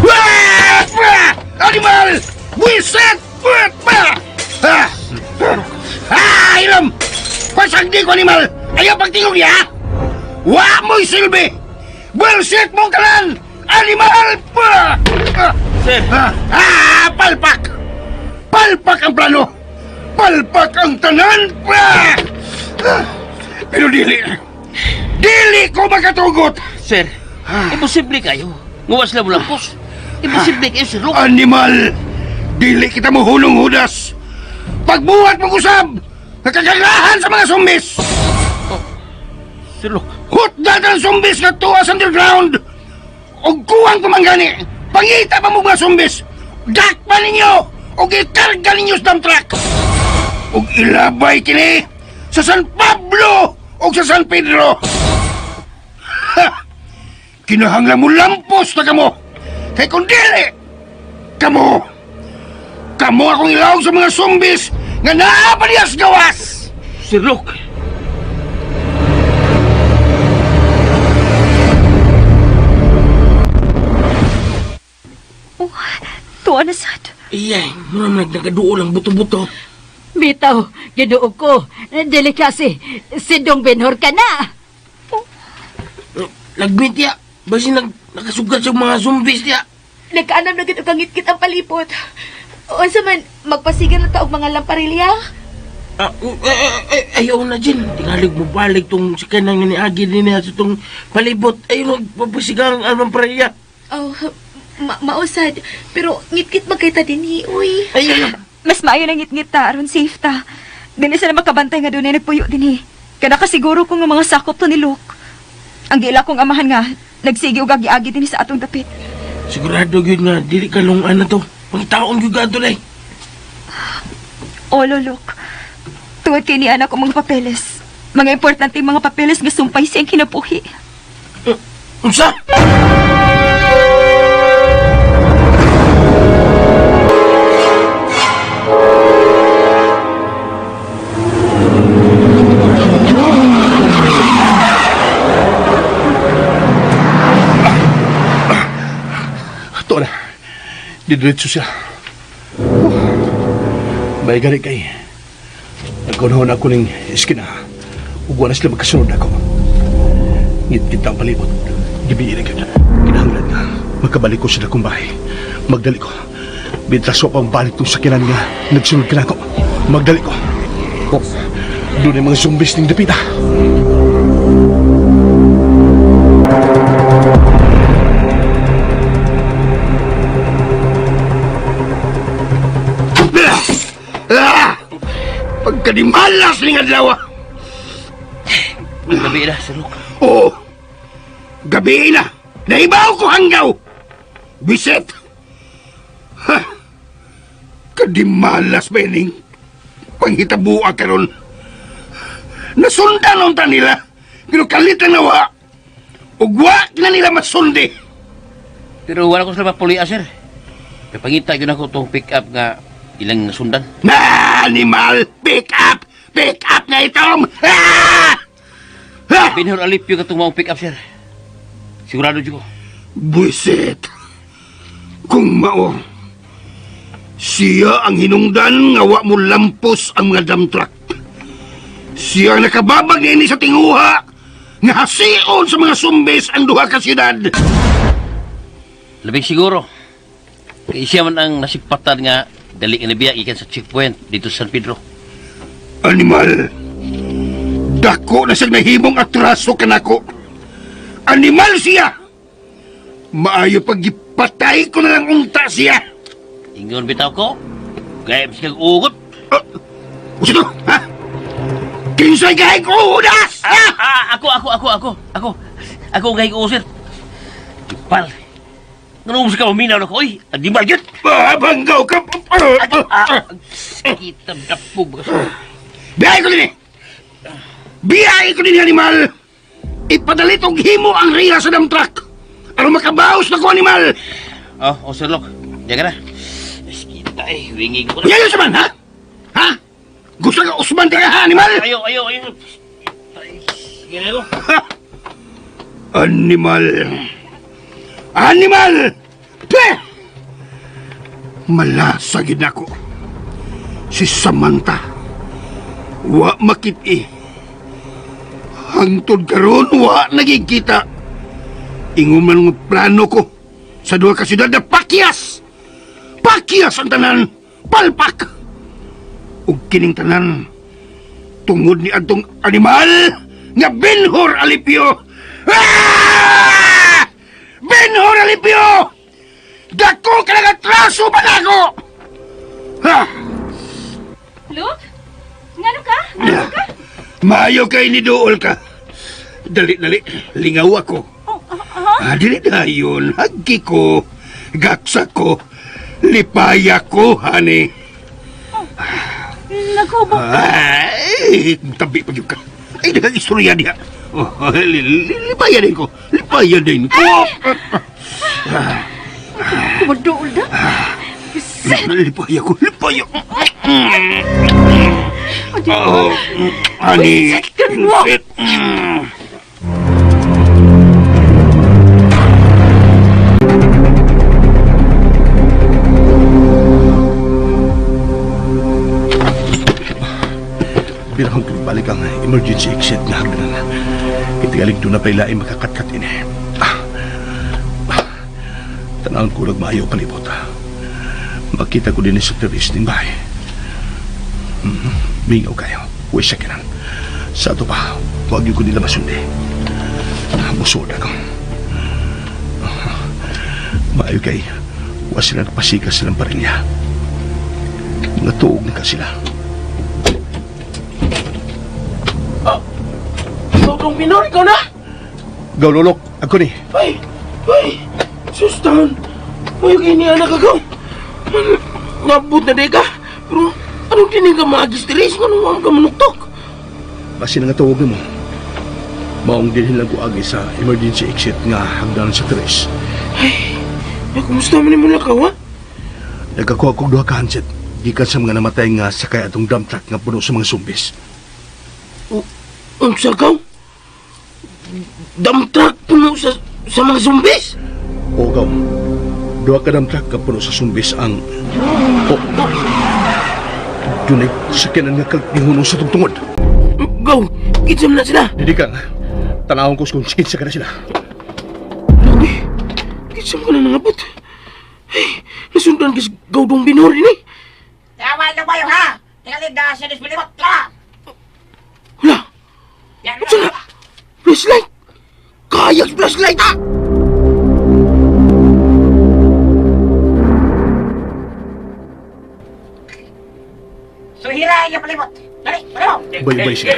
Wah! Wah! Animal! Buiset! Wah! Wah! Ah! Ah! Ilom! Pasagdi ko animal! Ayaw pagtingog niya! Wa mo'y silbi! Bullshit mong tanan! Animal! Wah! Ah! Sir. Ah! Ah! Palpak! Palpak ang plano! Palpak ang tanan! Ah! Ah! Pero dili! Dili ko makatugot! Sir, imposible kayo. Nguwas lang mo lang, boss. Imposible kayo, Sir Rock. Animal! Dili kita mo hulong hudas! Pagbuhat mong usab! Nakagagahan sa mga sumbis! Sir Rock. Hutda ang sumbis nga tuwa sa underground! Og kuwang kumanggani! Pangita pa mo mga sumbis! Dakpa ninyo! Og ikarga ninyo sa dump truck! Og ilabay kini sa San Pablo og sa San Pedro! Ha! Kinahanglan mo lampos na kamo! Kay kung dili, kamo! Kamo akong ilawag sa mga sumbis nga naa pa niya sa gawas! Sir Luke. Oh, tuwa na sad. Iyay, mura man nagkaduol ang buto-buto. Bitaw, Ginoo ko. Dili kasi, si Dong Benhur ka na. Lagmit ya. Basin nakasugat sa mga zombies ya. Nagkaanam na gid og kangitngit ang palipot. Unsa man magpasigan na ta og mga lamparilya? Ah, eh, ayaw na, Jen. Tingalig mo balik tong si kanang ni Agi din niya sa tong palibot. Ayaw nagpapasigang ang paraya. Oh, mausad. Pero ngitngit man kay ta dinhi, uy. Ayaw na. Mas maayo nang ngitngit ta, aron safe ta. Dili sila makabantay nga dunay nagpuyo dinhi. Kada kasiguro ko nga mga sakop to ni Luke. Ang giila kong amahan nga, nagsige og agi-agi dinhi sa atong dapit. Sigurado yun nga, dili ka lungan na to. Pangitaon yun ka eh. Olo, Luke. Tungod kay ni anak ang mga papeles. Mga importante mga papeles nga sumpay siyang kinabuhi. Unsa? Didiretso sila. Oh. May gani kay. Nagkunahon ako ning iskina. Ug wala sila magkasunod ako. Ngit-ngit ang palibot. Gibiin na gyud. Kinahanglan nga. Magkabalik ko sila kong bahay. Magdali ko. Bitras ko ang balik tong sakinan nga. Nagsunod ka na ako. Magdali ko. Oh, doon yung mga zombies ning dapita. Ah! Pagkadimalas ning adlaw. Gabi na, Sir Luke. Oo. Gabi na. Naibaw ko hanggaw. Bisit. Ha? Kadimalas ba ining panghitabua karon? Nasundan unta nila. Pero kalit ang nawa. Ug wa na nila masundi. Pero wala ko sila mapulia, sir. Kapangita yun ako itong pick up nga ilang nasundan. Na animal! Pick up! Pick up na itom! Ah! Ah! Binhor Alipio ka itong maong pick up, sir. Sigurado dyan ko. Buisit! Kung mao, siya ang hinungdan nga wa mo lampos ang mga dump truck. Siya ang nakababag niini sa tinguha nga hasion sa mga sumbis ang duha ka siyudad. Labing siguro. Kaya siya man ang nasigpatan nga dali nga nabiya ikan sa checkpoint dito sa San Pedro. Animal! Dako na siyang nahimong atraso kanako. Animal siya! Maayo pag gipatay ko na lang unta siya. Ingon bitaw ko. Kaya mas kag ugot. Usa to, ha? Kinsay gahi ko udas! Ha? Ah, ako, ako, ako, ako, ako. Ako ang gahi ko, sir. Ipal. Nga sa ka maminaw na ko, oy. Animal yun. Ah, banggaw ka! Ah, kita dapog ba ka? Biyahe ko din eh! Biyahe ko din animal! Ipadalit og himo ang rira sa dump truck! Aron makabaos na ko animal! Oh, oh, Sir Locke. Diyan ka na. Mas kita eh, wingi ko na. Yayo sa man, ha? Ha? Gusto ka usman ka ha, animal? Ayo, ayo, ayo. Ay, sige na ko. Ha? Animal! Animal! Peh! Malasagid na ako. Si Samantha. Wa makit-i. Hangtod karon wa nagigita. Ingon man ang plano ko sa duha ka siyudad na pakyas. Pakyas ang tanan. Palpak. Ug kining tanan tungod ni adtong animal nga Benhur Alipio. Ah! Benhur Alipio! Dako ka nang atraso pa nako! Ha! Luke? Ngano ka? Ngano ka? Maayo kay ni Duol ka. Dali, dali. Lingaw ako. Oh, ah, ah. Ah, dili dayon. Hagki ko. Gaksa ko. Lipaya ko, hani. Naghubo. Ay, tabi pa yun ka. Ay, daghang istorya diha. Oh, lipaya din ko. Lipaya din ko. Kumaduol na. Lipaya ko. Lipaya. Oh, honey. Buisit ka mo. Sit. Mm. Birahon ko balik ang emergency exit nga hagdanan. Kitigalig doon na pala ay makakatkat ini. Ah. Ah. Tanawon ko lang maayo palibot. Makita ko din sa terrace ng bahay. Mm, Mingaw kayo. Huwag siya kinan. Sa ato pa, huwag yun ko nila masundi. Busod ako. Maayo kay, huwag sila nagpasikas silang parilya. Mga tuog na ka sila. Dong Minor, ikaw na? Gaw, lolok, ako ni. Ay! Ay! Sus, taon! Mayo kay ni anak ako. Nabot na di ka. Pero anong tinig ka maagis diri? Anong ang ka manuktok? Basi nga tawag mo. Maong dinhin lang ko agi sa emergency exit nga hagdanan sa tres. Ay, kumusta man nimo lakaw, ha? Nagkakuha kog duha ka handset gikan sa mga namatay nga sakay atong dump truck nga puno sa mga zombies. Unsa kaw? Dump truck puno sa mga zombies? O gaw. Duha ka dump truck kapuno sa sumbis ang... Oh! Dunay sakyanan nga kalpihunong sa tungtungod. Gaw, kinsa man na sila. Dili kang, tanawon ko kung kinsa ka na sila. Grabe, kinsa man ka na nangabot. Hey, nasundan kas Gaw Dong Binhor din eh. Tama na ba ha? Tingalin na siya nisbilimot ka! Hala, unsa na? Flashlight! Kaya flashlight ah! Suhira yung palimot! Dali, palimot! Ubay-ubay sila.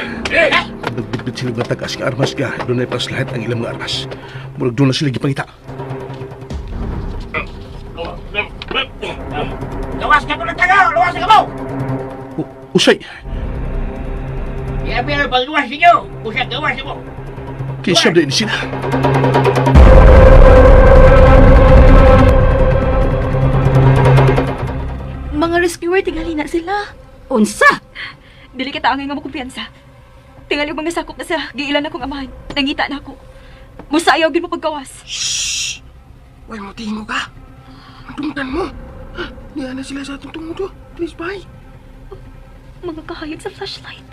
Nagbitbit sila nga tagas nga armas ka. Doon ay lahat ang ilang mga armas. Murag doon na sila gipangita. Luwas ka tulad tayo! Luwas ka mo! Usay! Iabi ang pagluwas ninyo! Usag gawas mo! Kinsa din sila. Mga rescuer, tingali na sila. Unsa? Dili kita angay nga makumpiyansa. Tingali mga sakop na sa giilan akong amahan. Nangita na ako. Musa ayaw gid mo pagkawas. Uy, mo ka. Ang tungtan mo. Niya na sila sa atong tungod. oh. Please, bye. Mga kahayag sa flashlight.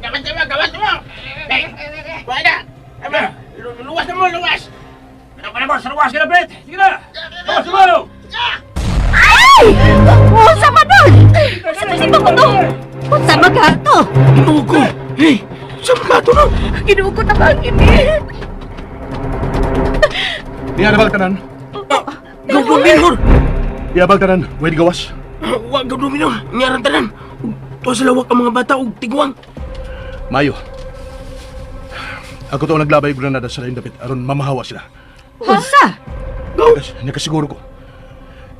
Gawas na mo! Gawas na mo! Wala na! Tama! Luwas na mo! Luwas! Ano pa na mo? Sa luwas ka na, Brett! Sige na! Luwas na mo! Ay! Unsa man nun? Sa to ko to. Unsa man ka to? Ginoo ko. Hey, sa mga to no? Ginoo ko tabangin eh. Niya na tanan. Gaw Dong Binhor. Niya tanan. Pwede gawas. Wa Gaw Dong Binhor. Niya tanan. Tuwa sa lawak ang mga bata og tigwang. Mayo. Ako to ang naglabay og granada sa laing dapit aron mamahawa sila. Unsa? Nakasiguro ko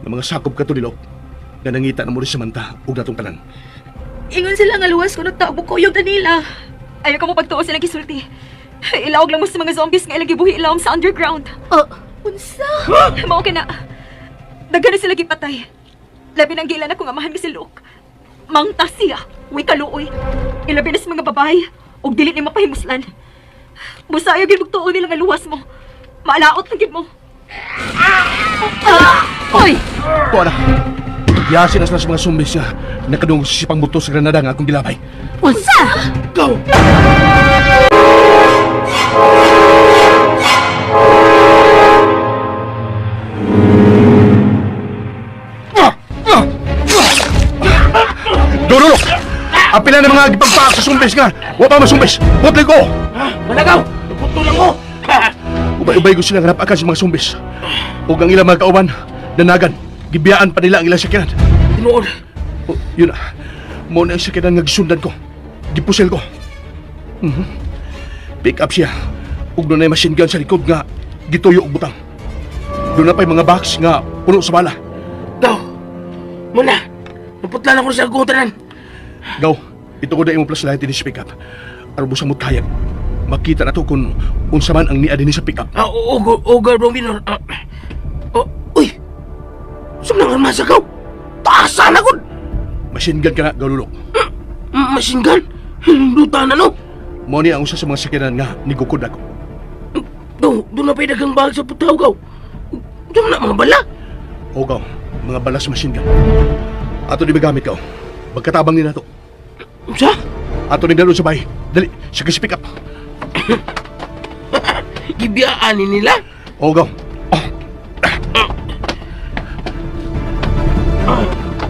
nga mga sakop ka to nilok nga nangita na mo rin sa manta ug natong tanan. Ingon sila nga luwas kuno tao bukuyog na nila. Ayaw ka mo pagtuo silang gisulti. Ilawag lang mo sa mga zombies nga ilang gibuhi ilawom sa underground. Oh, Unsa? Mao ka na. Daghan na sila gipatay. Labi nang gilan akong amahan nga si Luke. Mangta siya. Uy kaluoy. Ilabi na sa mga babae. Og dili ni mapahimuslan. Busa ayaw gid magtuo nila nga luwas mo. Maalaot lang gid mo. Oy! Tuwa na. Yasin na sila sa mga sumbis nga nakadungog sa sipang buto sa granada nga akong gilabay. Unsa? Gaw. Dululok! Apila na mga gipagpaak sa sumbis nga. Wa pa masumbis. Putli ko! Malagaw. Puto lang ko. Ubay-ubay ko sila nga napakan sa mga sumbis. Ug ang ilang mga kauban, danagan, gibiyaan pa nila ang ilang sakyanan. Tinuod. O, yun na. Mo na ang sakyanan nga gisundan ko. Gipusel ko. Mhm. Pick up siya. Ug dunay machine gun sa likod nga gituyo og butang. Doon na pa'y mga box nga puno sa bala. Gaw. Muna. Naputlan ako sa tanan. Gaw, ito ko na imong flashlight din sa pick up. Aron busa mo kayag. Makita na to kung unsa man ang niya dinhi sa pick up. Ah, oo, oo, Gaw Dong Binhor. Ah, oh, uy. Saan nang armasa gaw? Taasa na gud. Machine gun ka na, Gaw Lulok. Machine gun? Duta na no. Mo ni ang usa sa mga sakyanan nga nigukod ako. Gaw, doon na pa'y daghang bahag sa putaw, gaw. Doon na mga bala. O gaw, mga bala sa machine gun. Ato di magamit gaw. Magkatabang ni nato. Unsa? Ato ni dalon sa bahay. Dali, siya kasi pick up. Gibiyaan ni nila. O gaw. Oh,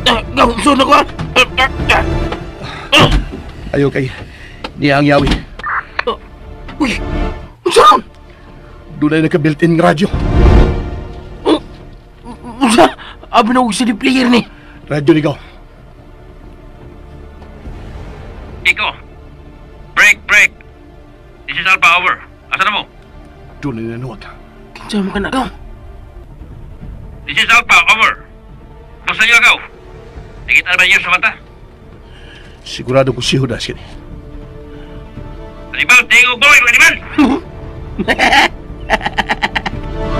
Ah, gaw, sunod ko ah. Ah, ah, ah. Ayaw kay niya ang yawi. Ah, Uy, unsa ron? Doon ay naka-built-in nga radyo. Unsa? Abi na og CD player ni. Radyo ni gaw. Iko. Break, break. This is Alpha, over. Asa na mo? Doon ay nanuwag. Kinsa man ka na, gaw? This is Alpha, over. Basta niyo agaw. Nakita na ba niyo sa mata? Sigurado ko si Judas kini. Animal, tingo boy, mga animal!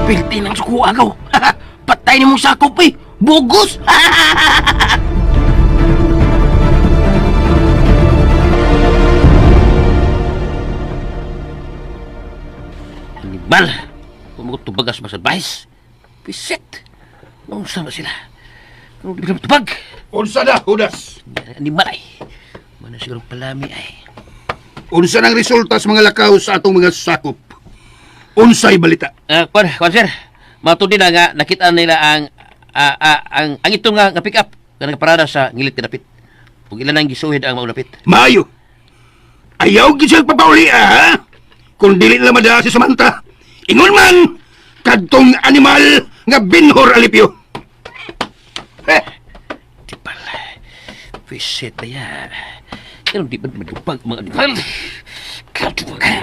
Pilti ng sukuha, gaw. Patay ni mong sakop eh. Bugos! Animal! Kung Mo tubagas mas advice. Pisit. Unsa ba sila? Ano di ba tubag? Unsa na, Judas? Animal ay. Mana siguro palami ay. Unsa nang resulta sa mga lakaw sa atong mga sakop? Unsay balita? Kwan, kwan sir. Matud din na nga nakita nila ang ang itong nga pick up nga nagaparada sa ngilit kadapit. Ug ilan ang gisuhid ang maulapit. Maayo. Ayaw gid siya papauli ah, ha? Kung dili nila madala si Samantha. Ingon man kadtong animal nga Binhor Alipio. Eh, Di pala. Pisit na yan. Pero di ba madupag mga animal? Kadwa ka.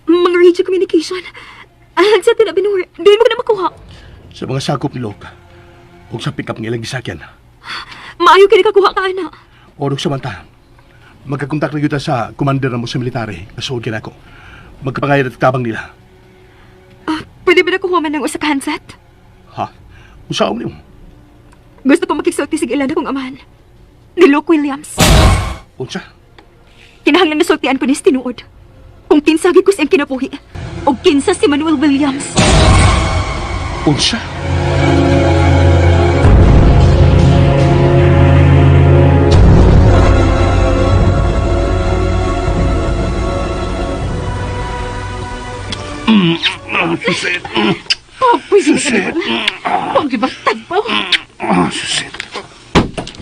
Mga radio communication. Ahan sa na Benhur. Di mo na makuha. Sa mga sakop ni Luke, ug sa pick-up nga ilang gisakyan. Maayo kay nakakuha ka ana. O Dok Samantha, magkakontak na gyud ta sa commander na mo sa military, kasuod ka nako. Magkapangayad at tabang nila. Pwede ba nakuha man ng usa ka handset? Ha? Usaom nimo? Gusto ko makigsulti sig ilan akong amahan. Ni Luke Williams. Unsa? Kinahanglan nasultian ko ni tinuod. Kung kinsa gyud ko siyang kinabuhi o kinsa si Manuel Williams. Unsa? Susit. Oh, pwede na ka. Huwag di ba tagpaw? Ah, susit.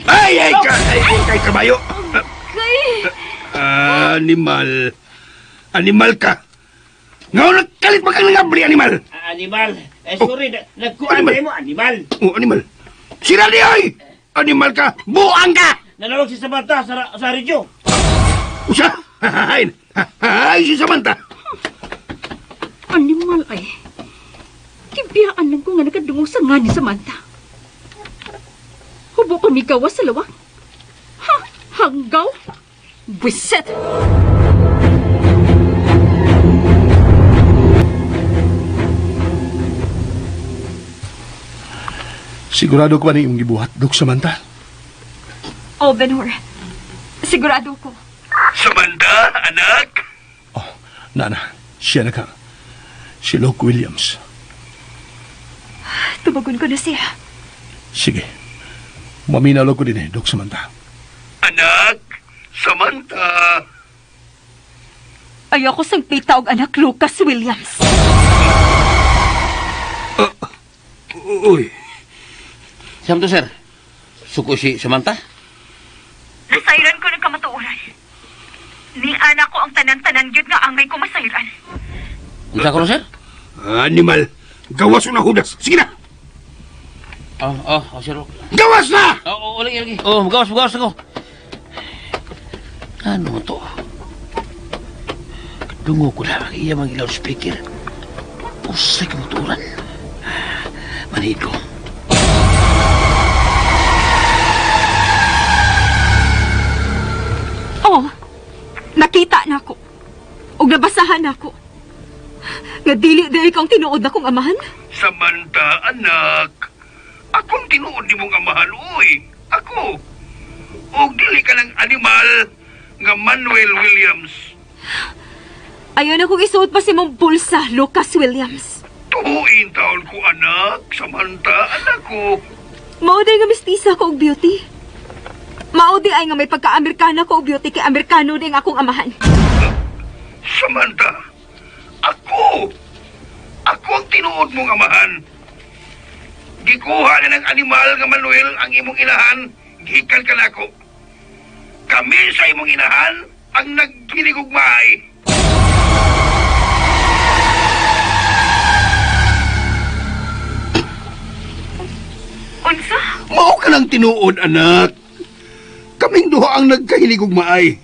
Ay, ay, ka, ay, ay, kay kabayo. Animal. Animal ka. Ngayon, nagkalit pa kang nangabli, animal. Animal. Eh, sorry, nagkuhan Animal. mo, animal. Oh, animal. Sira di ay! Animal ka! Buang ka! Nanawag si Samantha sa radyo. Usa! Hay! Hay si Samantha! Animal ay. Kibiyaan lang ko nga nakadungog sa nga ni Samantha. Hubo ko ni gawas sa lawak. Ha? Hanggaw? Buset! Sigurado ko ba na iyong gibuhat, Dok Samantha? Oh, Benhur. Sigurado ko. Samantha, anak! Oh, nana, siya na ka. Si Luke Williams. Tubagon ko na siya. Sige. Maminalo ko din eh, Dok Samantha. Anak! Samantha! Ayoko sang pita og anak Lucas Williams. Uy! Siyam to, sir. Suko si Samantha? Nasayran ko ng kamatuoran. Ni anak ko ang tanan-tanan gyud nga angay ko masayran. Unsa ko sir? Animal! Gawas na hudas! Sige na! Oh, sir. Gawas na! Oh, lagi, lagi. Oh, magawas, magawas ako. Ano to? Dungo ko lang ang iya mga loudspeaker. Usay ka motoran. Manhid ko. Oh, nakita na ako. Og nabasahan na ako. Nga dili kang tinuod na kong amahan. Samantha, anak! Akong tinuod ni mong amahan, uy! Ako! Og dili ka ng animal nga Manuel Williams. Ayaw na kong isuot pa si mong bulsa, Lucas Williams. Tuhuin taon ko, anak. Samantha, anak ko. Mao day nga mestiza ko og beauty. Mao di ay nga may pagka-Amerikana ko og beauty kay Amerikano din akong amahan. Samantha, ako! Ako ang tinuod mong amahan. Gikuha na ng animal nga Manuel ang imong inahan, gikan ka nako. Kami sa imong inahan ang nagginigugmay. Unsa? Mao ka ng tinuod, anak. Kaming duha ang nagkahiligugmaay.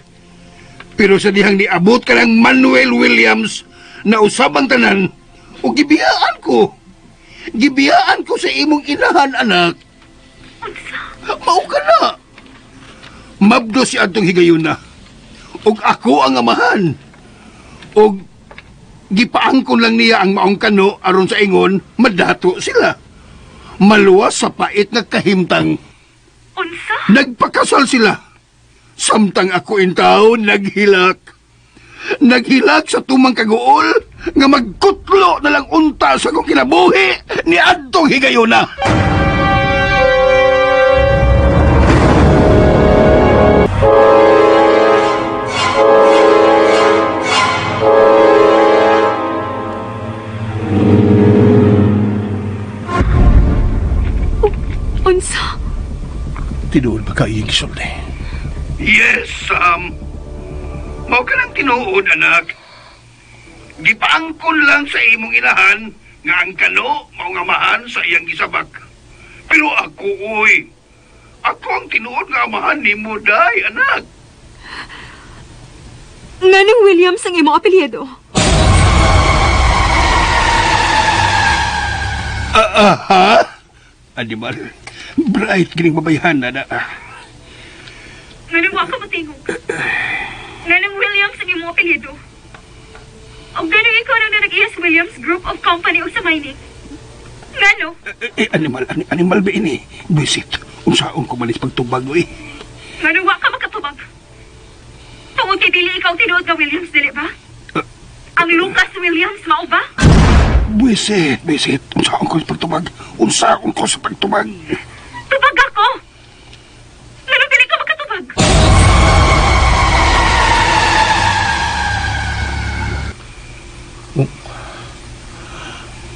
Pero sa dihang niabot ka ng Manuel Williams na usab ang tanan, o gibiyaan ko. Gibiyaan ko sa imong inahan, anak. Mao ka na. Mabdo si atong higayuna. Og ako ang amahan. Og gipaangkon lang niya ang maong kano aron sa ingon, madato sila. Maluwas sa pait nga kahimtang. Unsa? Nagpakasal sila. Samtang ako intaw naghilak. Naghilak sa tumang kaguol nga magkutlo na lang unta sa akong kinabuhi ni adtong higayuna. Unsa? Tinuod ba ka iyong gisulti? Yes, Sam. Mao ka ng tinuod, anak. Gipaangkon lang sa imong inahan nga ang kano mao nga amahan sa iyang gisabak. Pero ako, uy, ako ang tinuod nga amahan nimo, day, anak. Nganong Williams ang imong apelyido? Aha? Animal, bright gining babayhan na na. Nganong wa ka matingog? Nganong Williams ang imong apelyido? Og ganong ikaw nang nag-iya sa Williams Group of Company o sa mining? Ngano? Eh, animal, animal ba ini? Bisit, unsaon ko malis pagtubag, uy. Nganong wa ka makatubag? Tungod kay dili ikaw tinuod nga Williams, dili ba? Ang Lucas Williams, mao ba? Bisit, bisit, unsaon ko sa pagtubag? Unsaon ko sa pagtubag? Tubag ako! Nganong dili ka makatubag?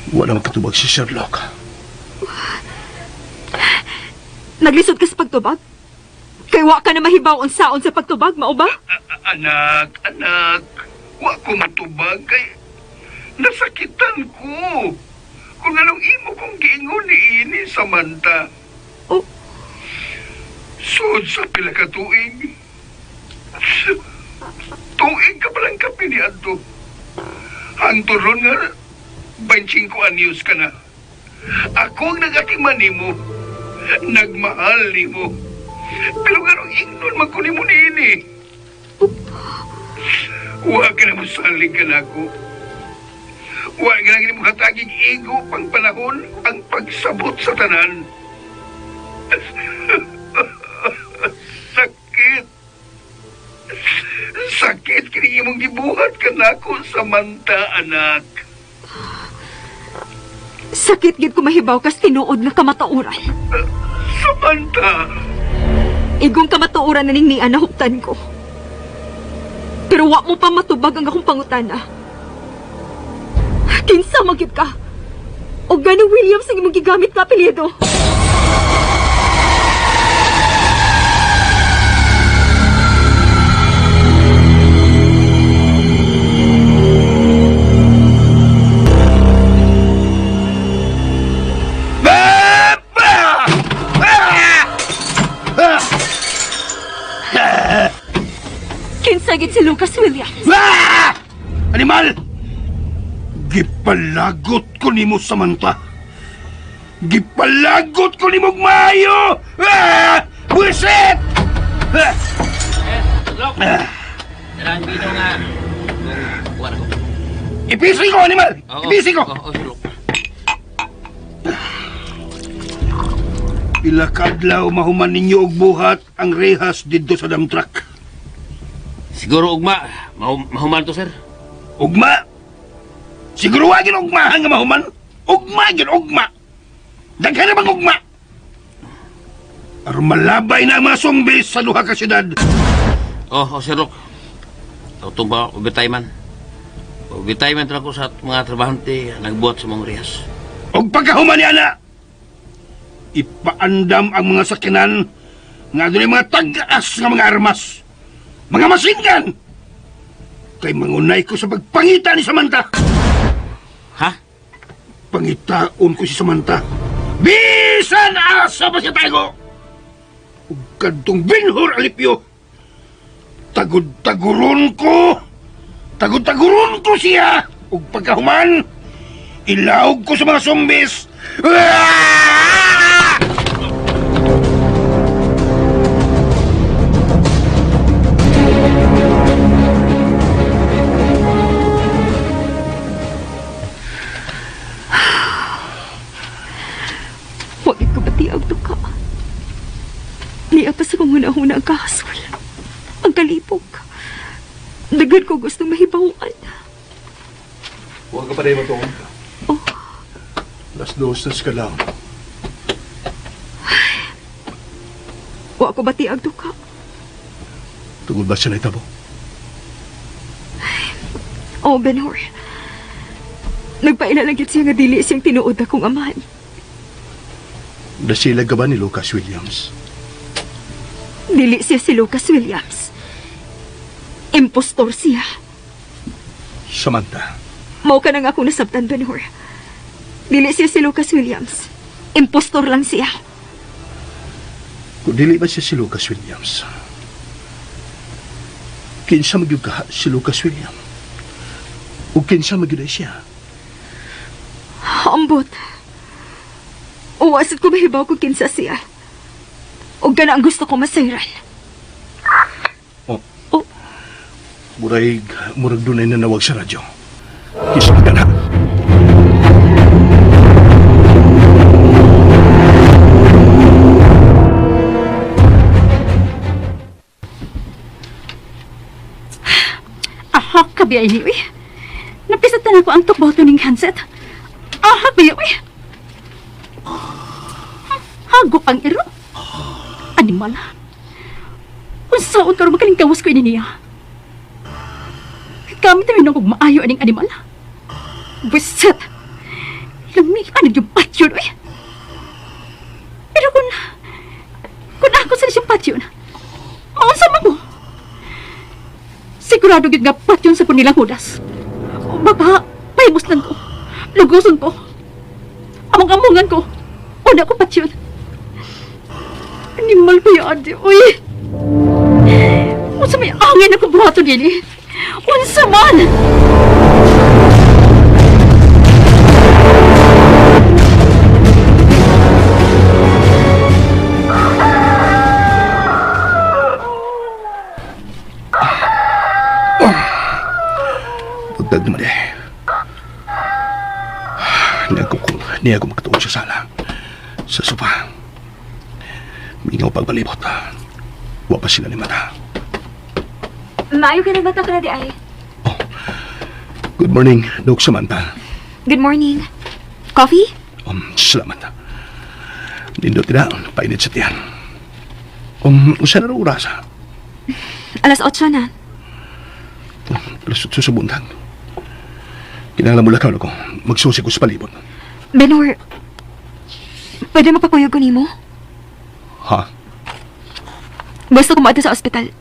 Wala makatubag si Sherlock. Naglisod ka sa pagtubag? Kay wa ka na mahibaw unsaon sa pagtubag, mao ba? Anak, anak, wa ko matubag kay nasakitan ko. Kung anong imo kong giingon ni ini Samantha. Oh. Sud sa pila ka tuig. Tuig ka palang kape ni Adto. Hangtod ron nga, 25 anyos ka na. Ako ang nagatiman nimo. Nagmahal nimo. Pero nganong ingnon man ko nimo niini. Wa ka na mosalig ka na ako. Wa ka na mo hatagig igo pang panahon ang pagsabot sa tanan. Sakit. Sakit kini imong gibuhat kanako Samantha, anak. Sakit gid ko mahibaw kas tinuod nga kamatuoran. Samantha! Igong kamatuoran na ning niya nahuptan ko. Pero wa mo pa matubag ang akong pangutana. Kinsa man gyud ka? O gano Williams ang imong gigamit nga apelyido? Kinsa gid si Lucas Williams? Ah! Animal! Gipalagot ko nimo Samantha. Gipalagot ko nimo maayo. Ah! Buisit! Ah! Lok! Dala ang bino nga. Kuha na ko. Ipisi ko, animal! Oo, Ipisi ko! Oo, Sir Lok. Pila ka adlaw mahuman ninyo og buhat ang rehas didto sa dump truck. Siguro ugma. Mahuman to, sir. Ugma! Siguro wa gid ugma nga mahuman. Ugma gid ugma. Daghan na bang ugma? Aron malabay na ang mga zombies sa duha ka syudad. Oh, Sir Lok. Utong ba, overtime man. Overtime man ko sa mga trabahante nga nagbuhat sa mga rehas. Og pagkahuman ni ana, ipaandam ang mga sakinan nga adunay mga tag-as nga mga armas, mga machine gun. Kay mangunay ko sa pagpangita ni Samantha. Ha? Pangitaon ko si Samantha. Bisan asa pa siya tago. Ug kadtong Benhur Alipio. Tagud-taguron ko. Tagud-taguron ko siya. Ug pagkahuman, ilawog ko sa mga zombies. Ah! Daghan ko gusto mahibawan. Huwag ka pa rin matuon. Oh. 2:00 na sa kadlawon. Wa ko batiag duka. Tungod ba siya nahitabo? Oh, Benhur. Nagpaila lang siya nga dili siyang tinuod akong amahan. Nasilag ka ba ni Lucas Williams? Dili siya si Lucas Williams. Impostor siya. Samantha. Mao ka nang akong nasabtan, Benhur. Dili siya si Lucas Williams. Impostor lang siya. Kung dili ba siya si Lucas Williams, kinsa magyud ka si Lucas Williams? O kinsa magyud ay siya? Ambot. Uwasad ko mahibaw kung kinsa siya. O gana ang gusto ko masayran. Oh. Oh. Murag dunay nanawag sa radyo. Kinsa man gana? Ahak ka biya ini, uy. Napisatan ako ang tukboto ning handset. Ahak biya, uy. Hagop ang iro. Animal. Unsaon karon makaling gawas ko ini niya. Gamit namin akong maayo aning animal. Buset. Lami, ano yung patyon, uy. Pero kung ako sa siyang patyon, maunsa man ko. Sigurado gyud nga patyon sa punilang hudas. O baka, pahimuslan ko. Luguson ko. Among-amongan ko. Una ko patyon. Animal ko yan, ate. Uy! Unsa may angin ako buhaton dini? Unsa man? Pagdag naman eh. Niya ako makatuon sa sala. Sa sofa. Mingaw pagbalibot. Wa pa sila ni mata. Maayo ka nagbata ka na di ay. Oh. Good morning, Doc Samantha. Good morning. Coffee? Salamat. Nindot na, painit sa tiyan. Usa na oras? 8:00 na. 8:00 sa buntag. Kinahanglan mo lakaw ako. Magsusi ko sa palibot. Benhur, pwede mapapuyog ko nimo? Ha? Gusto ko maadto sa ospital.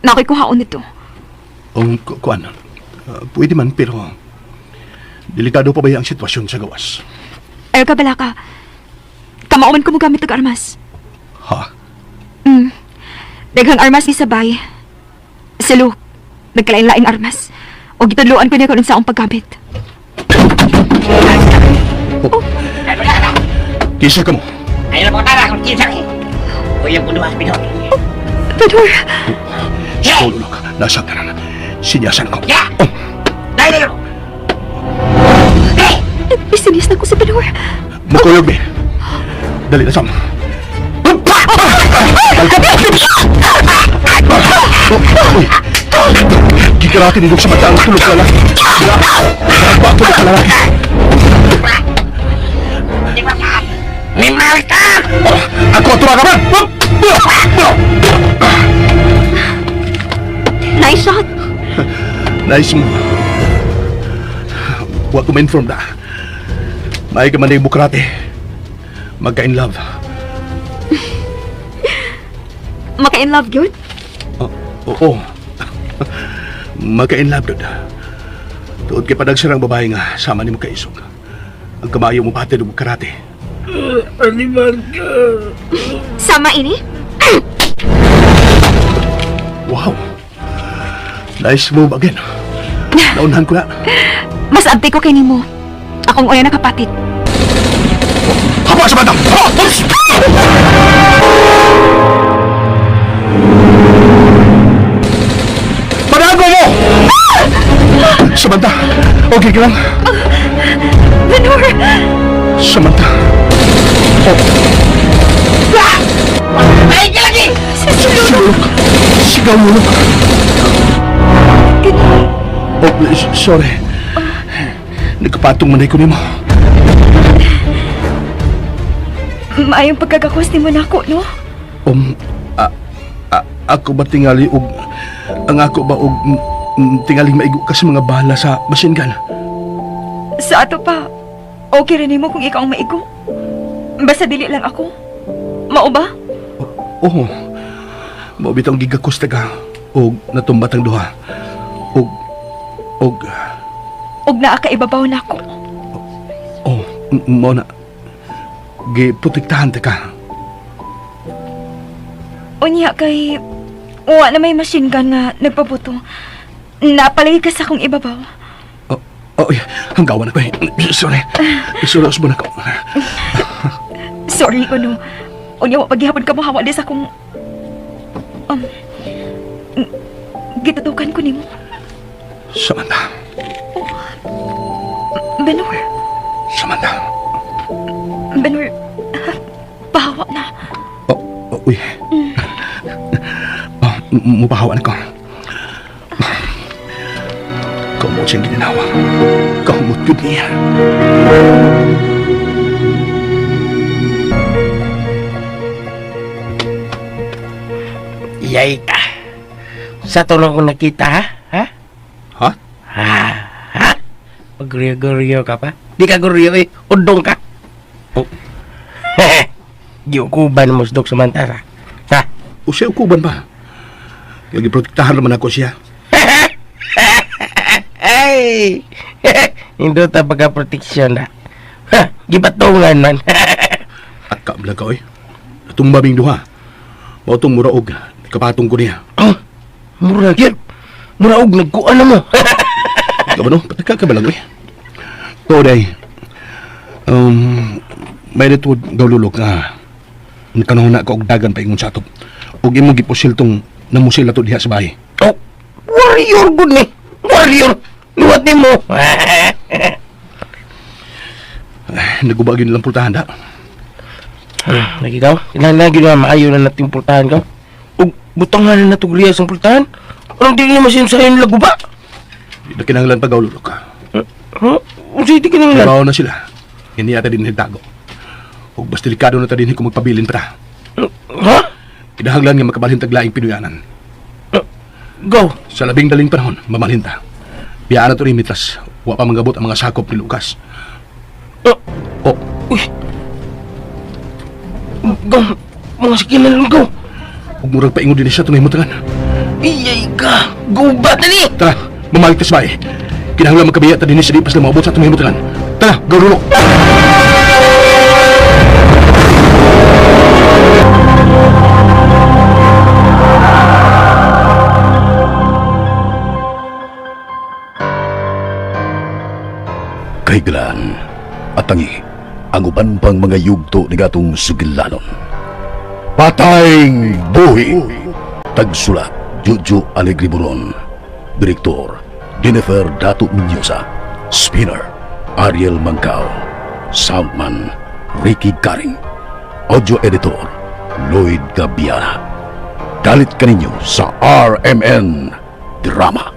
Na ako'y kuhaon nito. Kuan. Pwede man, pero delikado pa ba ang sitwasyon sa gawas? Ayaw ka bala ka. Kamao man ko mo gamit og armas. Ha? Daghang armas ni sabay. Si Luke, nagkalain-laing armas. O gitudloan ko niya kung unsa akong paggamit. Oh. Kinsa ka mo? Ayaw na pagkatara kung kinsa ka. Uyang kong duha, Benhur. Benhur! Sa ulok, nasa tanan. Sinyasan ko. Ya! Oh. Dahil na! Isinis na ko si Benhur. Mukuyog, be. Dali na, Sam. Uy! Gikarate ni Doc sa mata ang tulog ka lalaki. Ba, tulog ka lalaki. Animal ka! Ako, tura ka ba? Nice shot. Nice mo. Huwag ko ma-inform na. May ka man na yung bukrate. Magka-in love. Maka-in love, gyud? Oh, oo. Magka-in love, dude. Tuod kay padagsarang babae nga sama ni mo kaisog. Ang kamayo mo pati ng karate. Animal ka! Sama ini? Wow! Nice move again. Naunhan ko na. Mas abdi ko kay nimo. Akong uya nakapatit. Hapa sa bata! Hapa! Panago mo! Samantha, okay ka lang? Benhur! Samantha. Oh. Ay, ka lagi! Sigaw, Luke. Sigaw, Luke. Oh, sorry. Nagkapatong man ko nimo. Maayong pagkagakos nimo nako, no? Ako ba tingali og ang ako ba og tingaling maigo ka sa mga bala sa machine gun? Sa ato pa, okay rin nimo kung ikaw ang maigo. Basta dili lang ako. Mao ba? Oo. Mao bitaw ang gigakos ta ka og natumbat ang duha. Og og Og naa ka ibabaw nako. Oh, mao na. Giprotektahan ta ka. Unya kay wa na may machine gun nga nagpabuto. Napalagi ka sa akong ibabaw. Oh, oh, hanggawan ako eh. Sorry. Sorry, usbon ako. Sorry kuno. Unya wa paghihapon ka mohawa di sa akong gitutukan ko nimo. Samantha. Oh, Benor. Samantha. Benor, pahawa na. Oh, oh, uy. Oh, mupahawa na ko. Kamot siyang ginanawa. Kamot yun niya. Yay ka. Sa to lang ko nakita, ha? Ha? Ha? Ha? Ha? Pag-guryo-guryo ka pa? Di ka guryo eh. Udong ka. Oh. Giukuban mo sdok Samantha. Ha? O siya ukuban ba? Kaya giprotektahan naman ako siya. Ay! Hindi ta pagka-proteksyon na. Ha! Gibatungan man. At kaamla ka, oy. Natumba ming duha. Mao tong muraog. Kapatong ko niya. Oh, mura gyud. Muraog nagkuan na mo. Ikaw ba no? Pataka ka ba lang, oy? Today, may nito gawlulok nga nakanahon na ka og dagan pa ingon sa atop. Og imong gipusil tong namusil ato diha sa bahay. Oh, warrior gud ni. Warrior. Luwat nimo. Naguba gyud nilang pultahan da. Lagi ka? Kinahanglan gyud nga maayo na nating pultahan ka. Ug butangan na natog riya sa pultahan. Anong dili naman siya sayo nila guba? Di na kinahanglan pa gawlulok. Ha? Unsa di kinahanglan? Trabaho na sila. Hindi ata din hitago. Ug bas delikado na ta din kung magpabilin pa ta. Ha? Kinahanglan nga makabalhin tag laing Pinoyanan. Go. Sa labing daling panahon, mamalhin ta. Biyaan na to rin mitras. Wa pa mangabot ang mga sakop ni Lucas. Oh. Uy. Go. Mga sikinan go. Ug murag paingon din siya tunay mo tangan. Iyay ka. Gubat na ni. Tara, mamalik ta sa bahay. Kinahanglan magkabiya ta dinhi sa di pa sila maabot sa atong himutangan. Tara, go lulok. Kahigalaan at tangi ang uban pang mga yugto ni gatong sugilanon. Patayng Buhi! Tagsulat, Jojo Alegre Buron. Direktor, Jennifer Dato Mendoza. Spinner, Ariel Mangkao. Soundman, Ricky Garing. Audio Editor, Lloyd Gabiana. Dalit kaninyo sa RMN Drama.